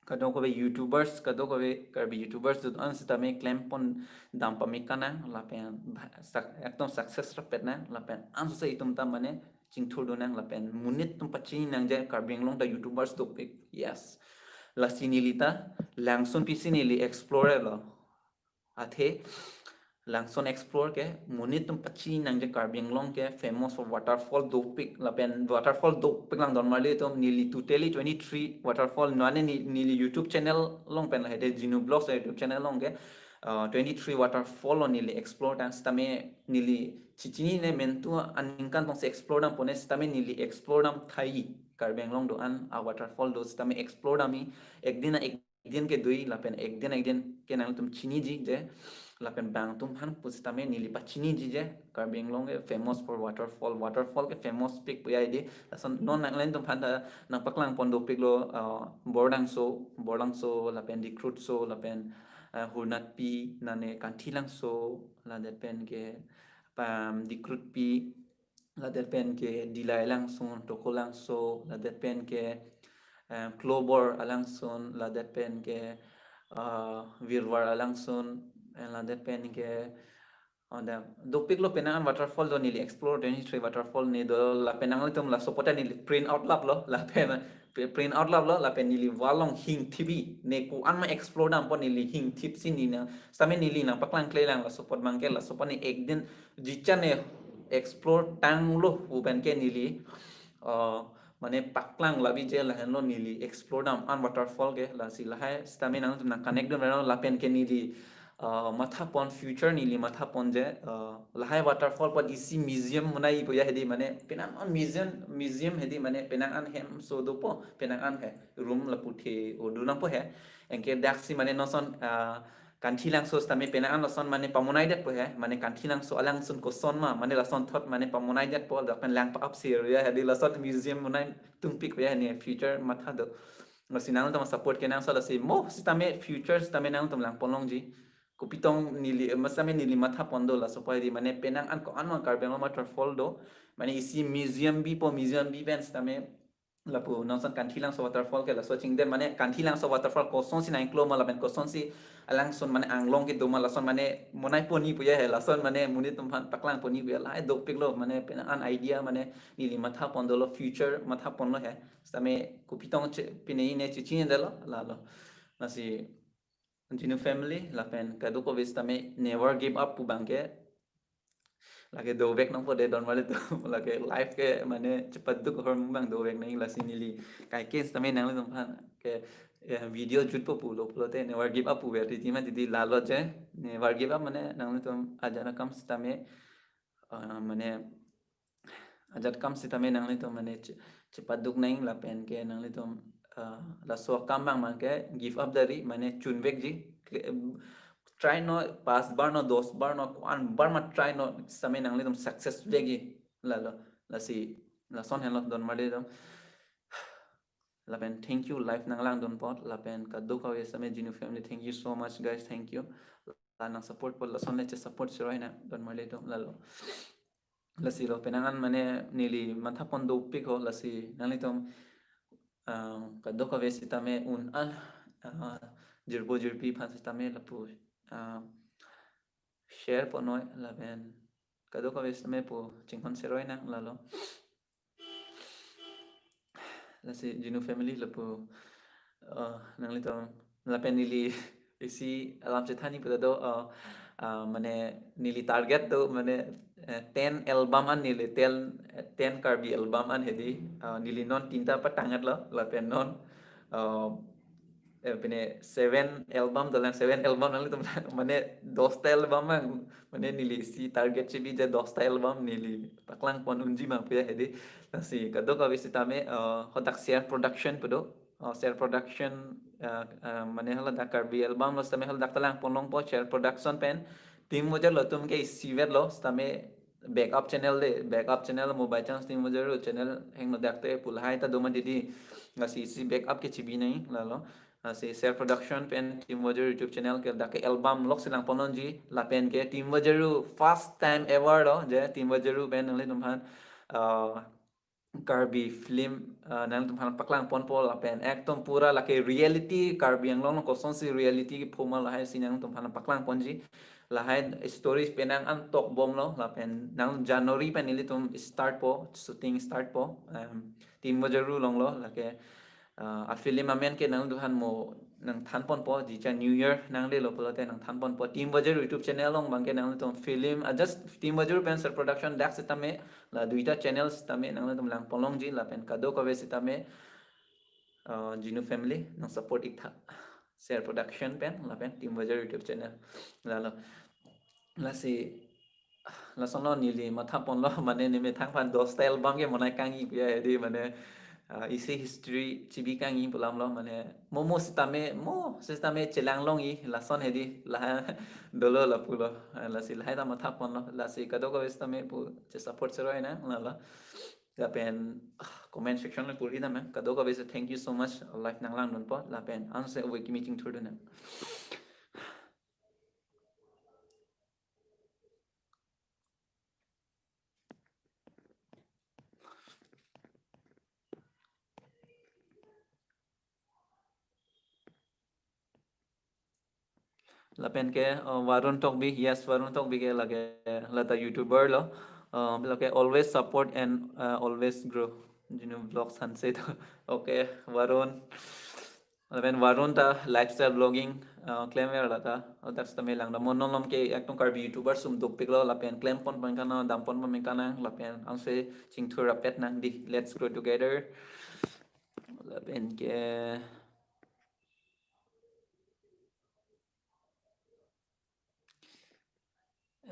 kadokave YouTubers, kadokave Karbi YouTubers do an sitame klempon dam pame kanang, lapen bha-, sak-, ekdom success rapet nang, lapen ansose itum ta mane chingthur do nang, lapen monit atum pachini nang je Karbi Anglong ta YouTubers dopik. Yes. Lasi neli ta Langsun pisi neli explore lo. Athe Langsun explore ke monit atum pachini nang je Karbi Anglong ke famous for waterfall dopik, lapen waterfall dopik lang don marli atum. Neli totally twenty-three waterfall, nane ne-, neli YouTube channel along pen la hedi, Jinu Vlogs YouTube channel along ke, uh, twenty-three waterfall lo neli explore tang, sitame neli chechinine, mentu aningkan tong si explore dam pone, sitame neli explore dam thai, Karbi Anglong do an a-waterfall do sitame explore dam-i, ek din na ek din ke dui, lapen ek din ek din ke nangtum chiniji je, lapen bang atum aphan pusitame neli pachiniji je Karbi Anglong ke famous for waterfall, waterfall ke famous pik puya hedi. Lason non nang, nangtum aphan ta nang paklangpon dopik lo, uh, Bordangso, Bordangso, lapen Dikrutso, lapen, uh, Hurnatpi, nane Kanthilangso, ladet pen ke, pam, Dikrutpi, ladet pen ke Dillai alangsun, Tokolangso, ladet pen ke, eh, Klobor alangsun, ladet pen ke, ah, Virwar alangsun, eh, ladet pen ke, oh, da, dopik lo, penang an waterfall do, neli explore twenty-three waterfall ne do, lapen nanglitum laso apot ta neli print out lap lo, lapen print out lap lo, lapen neli wall along hingthip-i, ne ko-an ma explore dampo neli hingthip si nina, sitame neli nang paklangklelang, laso apot abang ke, laso apot ne ek din jicha ne explore tanglo pu pen ke neli, uh, mane paklang labi je, lahenlo neli explore dam an waterfall ke. Lasi lahai sitame nangtum nang connect dun reno, lapen ke neli, uh, mathapon, future neli mathapon je, uh, lahai waterfall apot isi museum monai puya hedi, mane penang an museum, museum hedi, mane penang an hem so dopo, penang an he room lapu the-o dun nangpo he. Anke daksi mane non ason, uh, Kanthilangso sitame penang an lason mane pamonaidetpo he, mane Kanthilangso alangsun koson ma, mane lason thot mane pamonaidetpo, lapen lang pa-apsi area hedi, lason museum monai tungpik puya ne future matha do. Lasi nangtum support kenangsot, lasi mo sitame future sitame nangtum langpon longji. Kopi tong neli, eh, sitame neli mathapon do, laso apot hedi mane penang an ko-an ma Karbi Anglong waterfall do, mane isi museum bipo, museum bi pen sitame lapu non ason Kanthilangso waterfall ke laso chingdet, mane Kanthilangso waterfall kosonsi nangklo ma lapen kosonsi alangsun mane anglong kedo ma, lason mane monai pon-i puya he, lason mane monit atum aphan paklang pon-i puya, lahai dopik lo, mane penang an idea mane neli mathapon dolo, future mathapon lo he. Sitame kopi tong che, pine ne chechinedetlo, lalo. Lasi Jinu family lapen kadokave sitame never give up pu abang ke, lake dovek nangpo de don marli atum, lake live ke mane chepaduk ahormu abang dovek nang, lasi neli kaike sitame nanglitum aphan ke, eh, video jutpo pulo pulote never give up puver titi ma titi, lalo je, never give up mane nanglitum ajat akam sitame, uh, mane ajat akam sitame nanglitum mane che-, chepaduk nang lapen ke nanglitum, uh, laso akam abang abang ke give up dari mane chunvekji. Kle-, try non, pas bar non, dos bar non, ko-an bar ma try non sitame nanglitum success vekji. Lalo, lasi, lason henlo don marli atum. Lapen thank you live nanglangdun apot, lapen kadokave sitame Genu family, thank you so much guys, thank you. La nang support apot, lason le chesupport seroi nang don marli atum lalo. Lasi lo penang an mane neli mathapon dopik ho, lasi nanglitum, ah, kadokave sitame un-an, ah, jirpo jirpi aphan sitame lapu, ah, share ponnoi lapen kadokave sitame pu chinghon seroi nang lalo. Lasi Genu family lapu, uh, nanglitum lapen neli isi alam chethan-i puta do, uh, uh, mane neli target do mane, eh, ten album an neli ten, eh, ten Karbi album an hedi, uh, neli non tinta patangtlo lapen non, uh, eh, pine seven album dolang, seven album nanglitum mane dosta album ang, mane neli isi target chebi je dosta album neli paklang pon unji ma puya hedi. Lasi kadokave sitame, uh, hadak Share Production pu do. Uh, Share Production, uh, uh, mane haladak Karbi album lo sitame haladak ta langpon longpo Share Production pen. Team Voyager lo atum ke isivet lo sitame backup channel de, backup channel mobile channel Team Voyager channel hengno dak te pu lahai ta do ma didi. Lasi isi backup ke chebi nang lalo. Lasi Share Production pen Team Voyager YouTube channel ke dak ke album lok si langpon longji lapen ke Team Voyager first time ever lo je Team Voyager pen nanglitum aphan, uh, Karbi film, uh, nanglitum aphan paklang ponpo lapen ekdom pura lake reality Karbi Anglong along kosonsi reality kepho ma lahai si nanglitum aphan paklang ponji. Lahai story penang an tokbom lo lapen nang January pen nelitum start po, shooting start po. Um, Team Voyager along lo lake, uh, a film amen ke nanglitum aphan mo nangthan ponpo, jicha New Year nanglelo pulote nangthan ponpo. Team Voyager YouTube channel along abang ke nanglitum film, uh, just Team Voyager pen Share Production dak sitame la duita channel sitame nanglitum langpon longji lapen kadokave sitame, uh, Genu family nang support ik tha. Share Production pen lapen Team Voyager YouTube channel. Lalo. Lasi, lason lo neli mathapon lo mane ne methang aphan dosta album ke monai kangji puya hedi mane, uh, isi history chebi kangji pu alam lo mane mo mo sitame mo sitame chelang longji lason hedi la dolo lapu lo. Uh, lasi lahai ta mathapon lo, lasi kadokave sitame pu chesupport seroi nang lalo. Lapen, ah, comment section lo puri dam nang. Kadokave si thank you so much. Live nanglangdun apot. Lapen anse ove kimi chingthurdun nang. Lapen ke, uh, Varun Tokbi, yes, Varun Tokbi ke lake lata YouTuber lo. Uh, lake always support and, uh, always grow. Genu Vlogs hanse to. Okay, Varun. Lapen Varun ta lifestyle vlogging, uh, claim er lata. Oh, that's the melang da. Mo non lom ke ekdom Karbi YouTuber sum dopik lo. Lapen claim pon pon kana, dam pon pon kana. Lapen anse chingthur rapet nang di. Let's grow together. Lapen ke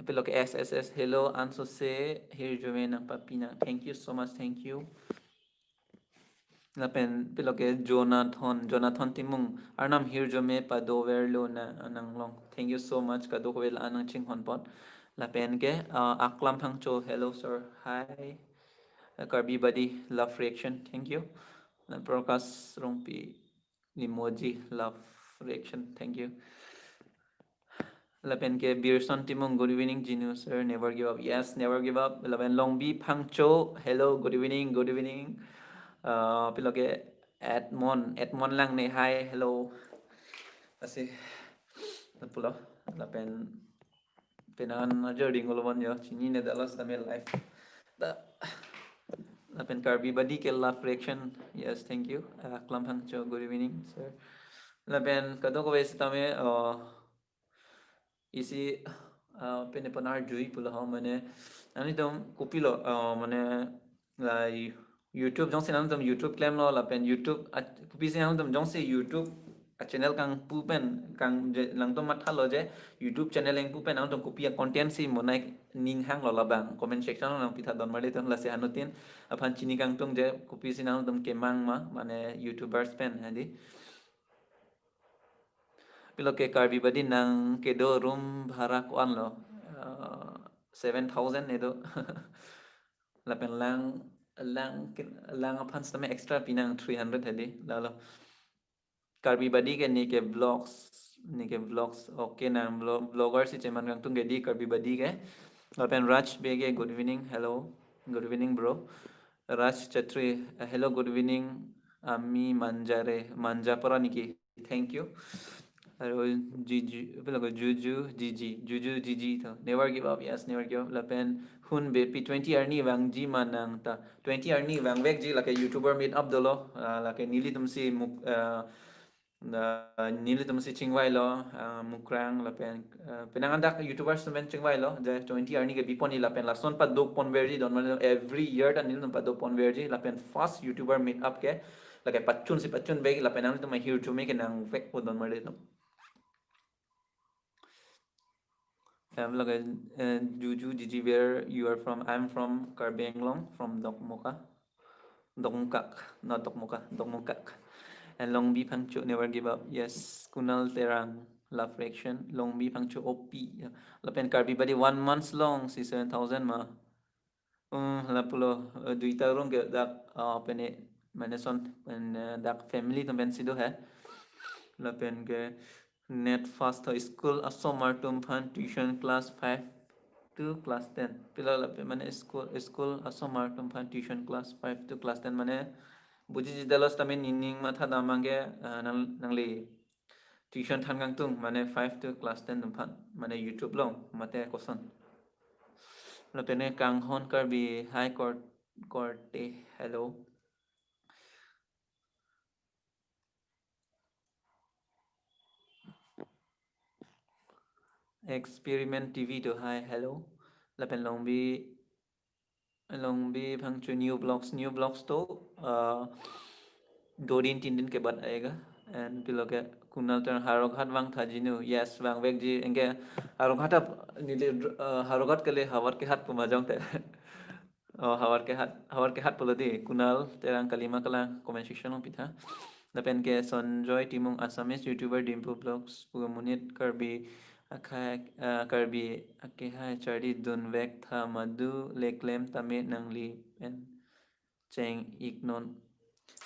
Pilo ke S S S, hello, ansose hirjume nangpapi nang. Thank you so much, thank you. Lapen pilo ke Jonathan, Jonathan Timung, Arnam hirjume padover lo na nanglong. Thank you so much, kadokave la nangchinghon pon. Lapen ke, uh, Aklam Phangcho, hello sir, hi. Uh, Karbi Buddy, love reaction, thank you. Lapen Prakash Rongpi, emoji, love reaction, thank you. Lapen ke Birson Timung, good evening, Genu sir, never give up. Yes, never give up. Lapen Longbi Phangcho, hello, good evening, good evening. Uh, pilo ke Edmond, Edmond Langne, hi, hello. Asi, pulo, lapen penang an ajo ding ulomon yo, chinine dalas tame live. Da, lapen Karbi Buddy ke love reaction. Yes, thank you. Uh, Aklam Phangcho, good evening, sir. Lapen kadokave sitame, uh, isi, uh, pene panar jui pulo ho, mane, nanglitum kopilo, uh, mane, la YouTube jongsi nanglitum YouTube claim lo, lapen YouTube, at-, kopisi nanglitum jongsi YouTube a channel kangpu pen kang je, nangtum mathalo je YouTube channel ingpu pen nangtum kopi a content si monai ning hanglo labang comment section along nangpitha don marli tum, lasi anuttin aphan chini kangtung je kopisi nangtum kemang ma, mane YouTubers pen hadi. Pilo ke Karbi Badi nang kedo room bhara ko-an lo? Uh, seven thousand edo. Lapen lang lang lang aphan sitame extra pinang three hundred hadi. Lalo Karbi Badi ke ne ke vlogs, ne ke vlogs. Okay, nang vlog, vlogger si cheman kangtung ke di Karbi Badi ke. Lapen Raj Bey ke, good evening. Hello. Good evening, bro. Raj Chetri, uh, hello, good evening. Ami Manjare, Manjapara niki. Thank you. Hello, Juju, apa lagu Juju, Jiji, Juju, Jiji to. Never give up, yes, never give up. Lapen Hun Bepi, twenty arni vangji ma nang ta. Twenty arni vangvekji, lake YouTuber meet up dolo, uh, lake nelitum si muk, uh, na nelitum si chingvailo, uh, Mukrang lapen, uh, penang andak YouTubers atum pen chingvailo, je twenty arni ke bipon-i lapen lason padopon verji don marli tum, every year ta nelitum padopon verji lapen first YouTuber meet up ke lake pachun si pachunvek lapen nangtum ahirjume ke nangvekpo don marli tum. Em, lake, eh, Juju, Jiji, where you are from? I'm from Karbi Anglong, from Dokmoka. Dokmokak, not Dokmoka, Dokmokak. And Longbi Phangcho, never give up. Yes, Kunal Terang, love reaction. Longbi Phangcho O P. Yeah. Lapen Karbi Badi one months long si seven thousand ma. Um, lapulo, eh, duita rung ke dak, ah, pene, mane son, pen, eh, dak family atum pensi do he. Lapen ke net fast ho, school asomar atum aphan tuition class five to class ten. Pilo lapen mane school, school asomar atum aphan tuition class five to class ten mane buji jidalo sitame nening matha dam abang ke, ah, nang, nangli tuition than kangtung mane five to class ten atum aphan mane YouTube long mate koson. Lapen ne Kanghon Karbi, hi Kor-, Korte, hello. Experiment T V to, hi, hello. Lapen Longbi, Longbi Phangcho new vlogs, new vlogs to, uh, do din tin din ke baad aayega. And pilo ke Kunal Terang, Howraghat vangtha Jinu. Yes, vangvekji, anke Howraghat ap, neli, uh, Howraghat kali, Howraghat ke hat pu ma jongte. Oh, Howraghat, Howraghat pulo di, Kunal Terang kalima kalang comment section along pitha. Lapen ke Sonjoy Timung, Assamese YouTuber Dimpu Vlogs, pu monit Karbi akhai, ah, Karbi akehai charli dunvek tha madu le klem tame nangli pen cheng-iknon.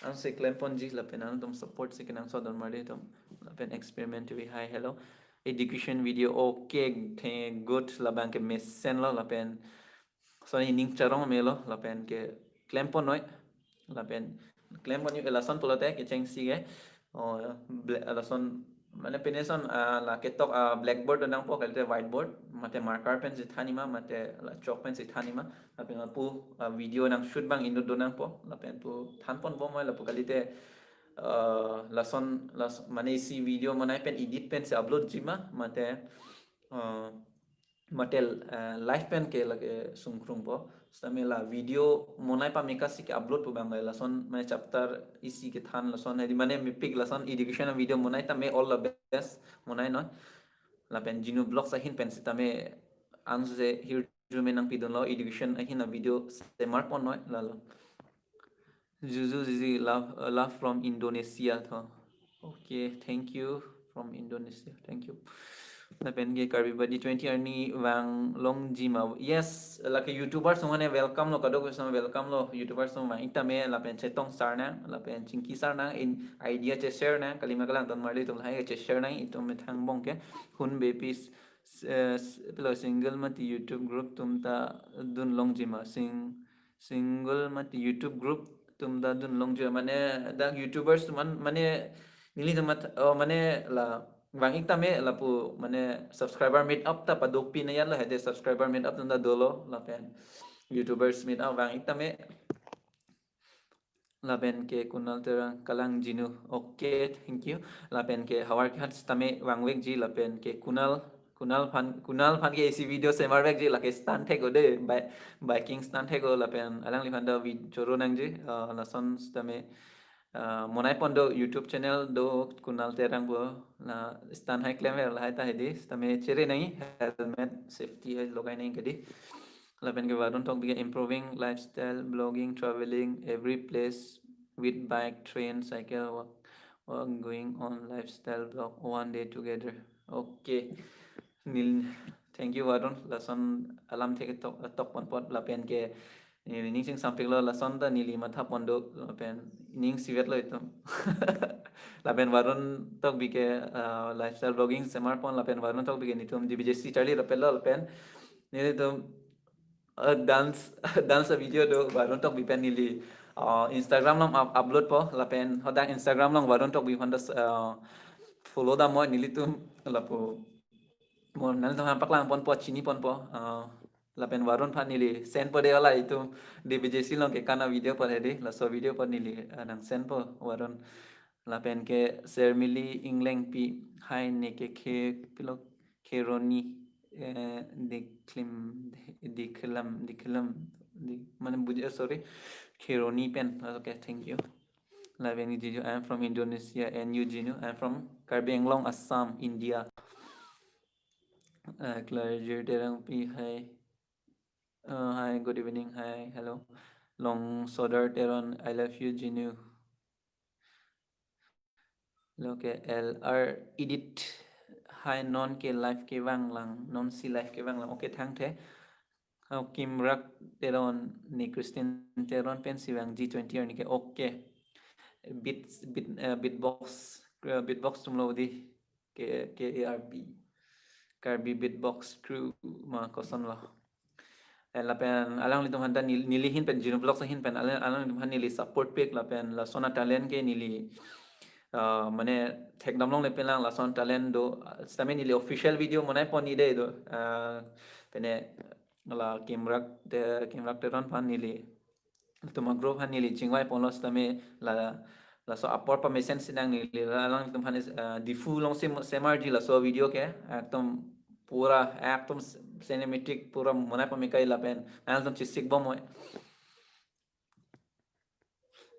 Ansi klemponji lapen nangtum support si kenangsot don marli tum. Lapen Experiment T V, hi, hello. Education video, okay, the-, good, labang ke mesenlo, lapen son ining charong melo, lapen ke klempon noi, lapen klempon noi, lason pulote kechengsi ke, oh, ble-, lason, mane pine son, ah, la ketok, ah, blackboard do nangpo, kalite whiteboard, mate marker pen si thanji ma, mate la chalk pen si thanji ma, lapen lapu, ah, video nangshoot abang inut do nangpo, lapen pu thanponbom ma, lapu kalite, ah, lason, las-, mane isi video monai pen edit pen si uploadji ma, mate, ah, mate, eh, live pen ke lake sungkrungpo. Sitame la video monai pameka si ke-upload pu abang lason mane chapter isi kethan lason hedi mane mepik lason education video monai tame all the best monai non. Lapen Jinu Vlogs ahin pen sitame anse hirjume nangpidunlo education ahin a-video semarpon noi lalo. Juju Jiji, love, uh, love from Indonesia tho. Okay, thank you from Indonesia. Thank you. Lapen ke Karbi Badi twenty arni vanglongji ma. Yes, lake YouTubers atum mane welcome lo, kadokave atum welcome lo. YouTubers atum vang-ik tame lapen chetong sar nang, lapen chingki sar nang, in idea che-share nang, kalima kalang don marli tum lahai che-share nang, itum methang bong ke. Hun Bepis, eh, s-, pilo single mati YouTube group atum ta dunlongji ma. Sing-, single mati YouTube group atum ta dunlongji, mane dak YouTubers atum mane nelitum mat-, oh, mane la vang-ik tame lapu mane subscriber meet up ta padopin ajatlo, hedi subscriber meet up atum ta dolo lapen YouTubers meet up vang-ik tame lapen ke Kunal Terang kalang Jinu. Okay, thank you. Lapen ke Howraghat sitame vangvekji lapen ke Kunal, Kunal aphan, Kunal aphan ke isi video semarvekji lake stunt thek-o de, bi-, biking stunt thek-o lapen alangliphan ta vid-, choro nangji, uh, lason sitame Ah, monai pon do YouTube channel do Kunal Terang pu, la stand hai klemver lahai ta hedi, sitame chere nangji, helmet safety hai logai nangji kedi. Lapen ke Varun Tokbi ke improving lifestyle, blogging, traveling, every place with bike, train, cycle, walk, walk, going on lifestyle blog, one day together. Okay. Neli, thank you Varun, lason alam thek tok, tok pon apot, lapen ke neli ning chingsampiklo, lason ta neli matha pon do, lapen ning isivet lo itum. Lapen Varun Tokbi ke, ah, lifestyle blogging semar pon, lapen Varun Tokbi ke netum D B J C charli rapetlo, lapen nelitum, ah, dance, dance video do Varun Tokbi pen neli, ah, Instagram along up-, upload po, lapen hadak Instagram along Varun Tokbi aphan ta, ah, follow damnon nelitum, lapu mo nanglitum aphan paklang ponpo, chini ponpo, ah, lapen Varun aphan neli send po de, hala itum D B J C along kekan a-video apot hedi, laso video apot neli, ah, nang send po Varun. Lapen ke Sermili Inglengpi, hai, ne ke khe pilo, Kheroni, eh, Dikhlim, Dikhlam, Dikhlam, di, mane buji, eh, sorry, Kheroni pen. Okay, thank you. Lapen Jinu, I am from Indonesia, and you, Jinu? I am from Karbi Anglong, Assam, India. Uh, Clergy Terangpi, hi. Uh, hi, good evening. Hi, hello. Long Sodar Teron, I love you, Jinu. Hello, ke L R Edit. Hi, non ke live kevang lang, non si live kevang lang. Okay, thangthe. Hau Kimrak Teron, ne Christine Teron pen si vangji twenty arni ke. Okay. Beat, beat, eh, beatbox, eh, beatbox atum lo di. K, K A R B. Karbi Beatbox Crew ma koson lo. Eh, lapen alanglitum aphan ta nel-, neli ahin pen, Jinu Vlogs ahin pen, alang, alanglitum aphan neli support pik, lapen lason a-talent ke neli, ah, mane thekdam longle pen lang, lason talent do, ah, sitame neli official video monai pon ni de do. Ah, pene la Kimrak Te-, Kimrak Teron aphan neli, itum a-group aphan neli chingvai ponlo sitame la, laso apor pamesen si nang neli la alanglitum aphan, ah, Diphu along sem-, semarji laso video ke, ekdom pura, ekdom cinematic, pura monai pame kai, lapen nangtum chesik bom oi.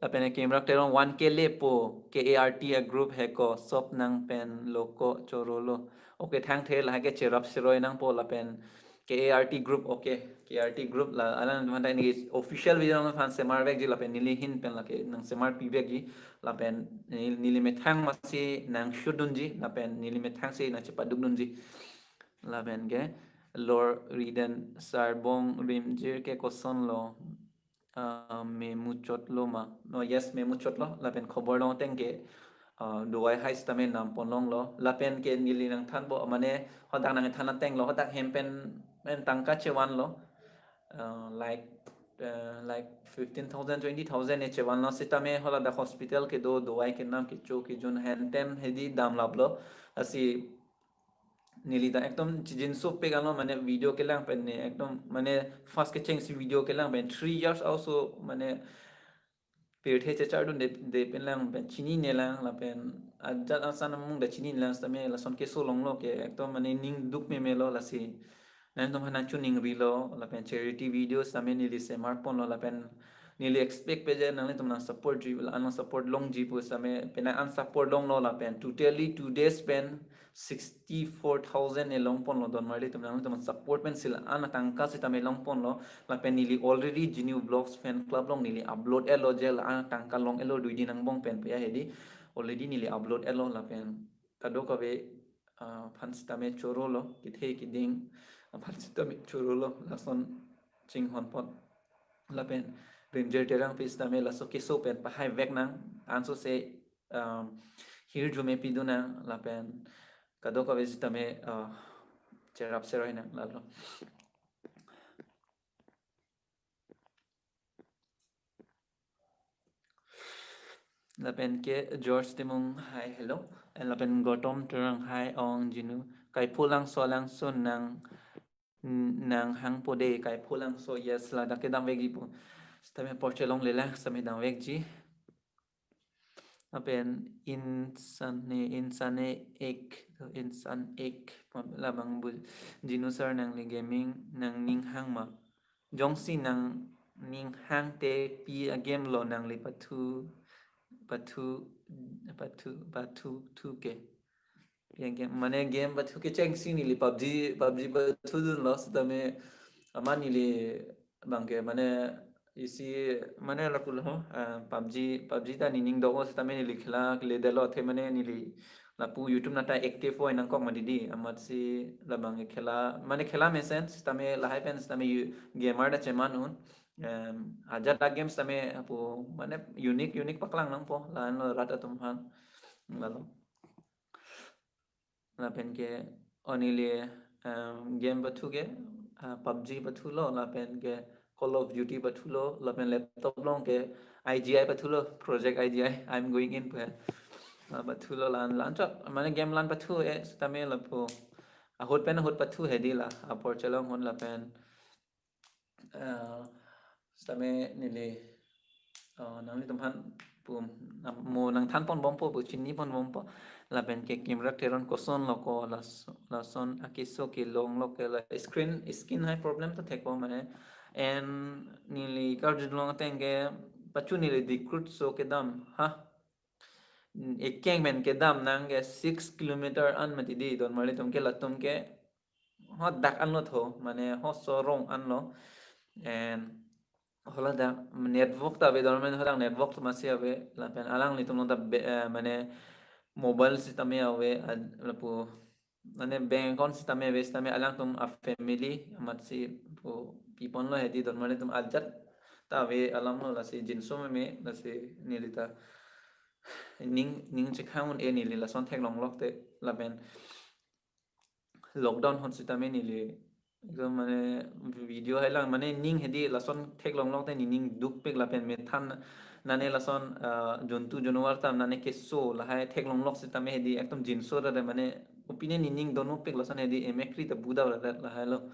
Lapen Kimrak Teron one K le po, K A R T a-group he ko, sop nang pen lo ko, choro lo. Okay, thangthe, lahai ke cherap seroi nangpo, lapen K A R T group, okay, K A R T group la, alanglitum aphan ta neli official video nangphan semar vekji, lapen neli ahin pen lake nang semar pi vekji, lapen neli, neli methang masi nang shoot dunji, lapen neli methang si nang chepaduk dunji. Lapen ke Lor Riden, Sarbong Rimjir ke koson lo, ah, memuchot lo ma? No, yes, memuchot lo. Lapen khobor long ateng ke, ah, dovai hai sitame nam pon longlo. Lapen ke neli nangthanpo, mane hadak nangthan ateng lo, hadak hem pen, pen tangka chevan lo. Ah, like, ah, like fifteen thousand, twenty thousand e chevan lo. Sitame haladak hospital kedo, dovai kenam, kecho kejun, hentem hedi damlap lo. Lasi neli ta ekdom chijinso pik alo, mane video kelang pen ne ekdom, mane first kecheng si video kelang pen three years also, mane pirthe chechar dunde, de pen lang pen chinine lang, lapen ajat asan amung ta chinine lang, sitame lason keso longlo ke ekdom mane ning duk meme lo. Lasi nangtum aphan nangchiningrilo, lapen charity video sitame neli semar ponlo, lapen neli expect peje nanglitum nang support ji, la nang support longji pu sitame, penang an support longlo, lapen totally two days pen sixty-four thousand e long ponlo, don marli atum, nangtum support pen si la an tangka sitame long ponlo. Lapen neli already Jinu Vlogs fan club along neli upload etlo je la an tangka long etlo, dui din angbong pen pe ya hedi, already neli upload etlo. Lapen kadokave, ah, aphan sitame choro lo, kethe keding aphan sitame choro lo, lason chinghon apot. Lapen Rimjir Terangpi sitame laso keso pen pahai vek nang, anso se, um, hirjume pidun nang, lapen kadokave sitame, ah, cherap seroi nang lalo. Lapen ke George Timung, hi, hello. And lapen Gautam Terang, hi, ong Jinu. Kaiphu Langso, Langso nang, nang hangpo de, Kaiphu Langso, yes, ladak ke damvekji pu. Sitame porche longle lang, sitame damvekji. Lapen Insane, Insane Ek, Insan Ek, labang bu, Jinu sir nangli gaming nangning hang ma? Jongsi nangning hang te pi a-game lo nangli pathu, pathu, pathu, pathu thu ke. Yang game, mane game pathu ke chengsi neli PUBG, PUBG pathu dunlo, sitame amat neli abang ke mane isi mane lapulo, ah, PUBG, PUBG ta nening do-o sitame neli khela kele detlo athe mane neli lapu YouTube nat ta active oi nangkok mati di, amatsi labang ke khela, mane khela mesen sitame lahai pen sitame yu-, gamer ta cheman un. Em, ajat a games tame apo mane unique unique paklang nangpo, la-anlo rat atum aphan. Lalo. Lapen ke o neli, em, game pathu ke, ah, PUBG pathulo, lapen ke Call of Duty pathulo, lapen laptop along ke I G I pathulo, Project I G I, I'm going in pu. Ah, pathulo la-an, la-anchot, mane game la-an pathu-e, sitame lapu ahut pen ahut pathu hedi la, apor chelong ahut lapen, ah, sitame neli, ah, nanglitum aphan pu, nam-, mo nangthan pon bompo pu, chini pon bompo. Lapen ke Kimrak Teron kosonlo ko, las-, lason akeso kelonglo ke la screen, skin hai problem ta thekpo mane. And neli karjulong ateng ke pachu neli Dicruz so kedam, ha? Ekeng pen kedam nang ke six kilometer an mati di, don marli atum ke, latum ke ho dak anlo tho, mane ho sorong anlo. And hala dak network ta ave, don marli hadak network ta masi ave, lapen alanglitum along ta be-, eh, mane mobile sitame ave, ad-, lapu, mane bank account sitame ave, sitame alangtum a family amatsi pu piponlo hedi, don marli atum ajat ta ave alamlo, lasi jinso meme, lasi neli ta ning, ning chekhang un-e neli lason theklonglok te, lapen lockdown ahut sitame neli ekdom mane video hai lang mane ning hedi lason theklonglok te nening dukpik lapen methan nane lason, ah, jontu jonwar ta nane keso lahai theklonglok sitame hedi ekdom jinso ta mane opine nening donopik lason hedi emekri ta budau la lahailo.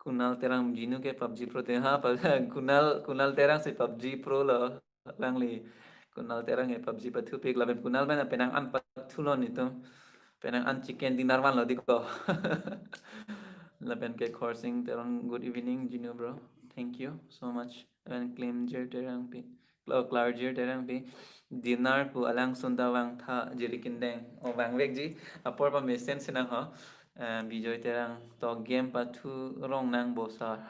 Kunal Terang, Jinu ke PUBG Pro te, ha, pa-, Kunal, Kunal Terang si PUBG Pro lo, alangli. Kunal Terang ke PUBG pathupik, lapen Kunal pen penang an pathulo netum. Penang an chicken dinner vanlo di ko. Lapen ke Khorsing Teron, good evening, Jinu bro. Thank you so much. Lapen Klimjir Terangpi. Kla-, Klarjir Terangpi, dinner pu alangsun ta vangtha jiri kindeng. O, vangvekji, apor pamesen si nang ho. Eh, Bijoy Terang, to game pathu rong nang bo sir.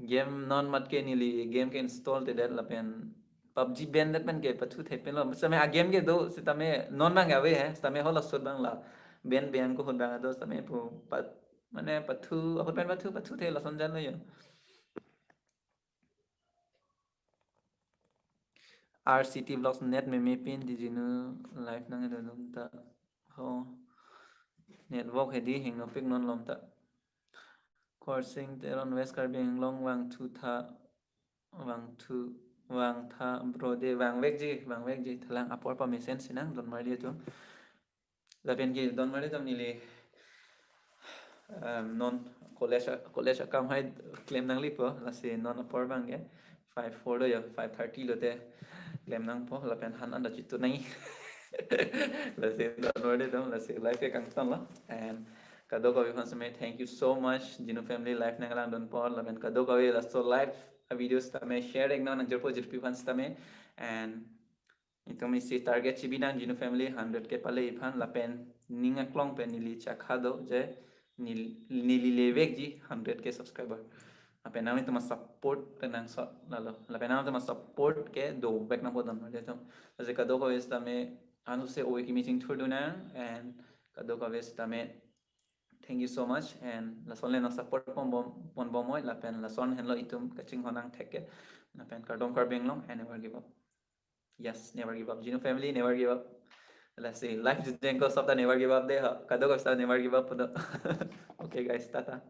Game non mat ke neli game ke install te det lapen PUBG ban det pen ke pathu thepinlo. Sitame a game ke do, sitame non bang ave he, sitame holo sut bang la. Ban bang ko hut bang do, sitame pu pat, mane pathu, ahut pen pathu, pathu the lason janlo yo. R C T Vlogs net meme pin di Jinu live nang do nung ta. Ho. Network hedi hingno pik non lom ta. Khorsing Teron, West Karbi Anglong vangthu tha, vangthu, vangtha bro de, vangvekji, vangvekji, thalang apor pamesen si nang don marli atum. Lapen ke don marli atum neli, em, non college, college akam hai klem nanglepo, lasi non apor bang ke five four lo yo, five thirty lote klem nangpo, lapen han an ta chitu nai. Lasi don marli atum, lasi live ke kangtonlo. And kadokave aphan sitame thank you so much, Jinu family live nanglang don apor, lapen kadokave laso live a video sitame share ik non nangjirpo jirpi aphan sitame. And itum isi target chibi nang Jinu family hundred K pale iphan lapen ning aklong pen neli chakha do je nel-, neli levekji hundred K subscriber. Lapen nanglitum a-support kenangsot lalo. Lapen nanglitum a-support ke dovek nangpo don marli atum. Lasi kadokave sitame anuse ove kimi chingthur dun nang and kadokave sitame thank you so much and lason le nang support pon bom, pon bomnoi lapen lason henlo itum kachinghon nang thek ke. Lapen kardom Karbi Anglong and never give up. Yes, never give up. Jinu family, never give up. Lasi live jengko sab ta never give up de ha. Kadokave sab never give up puno. Okay guys, tata.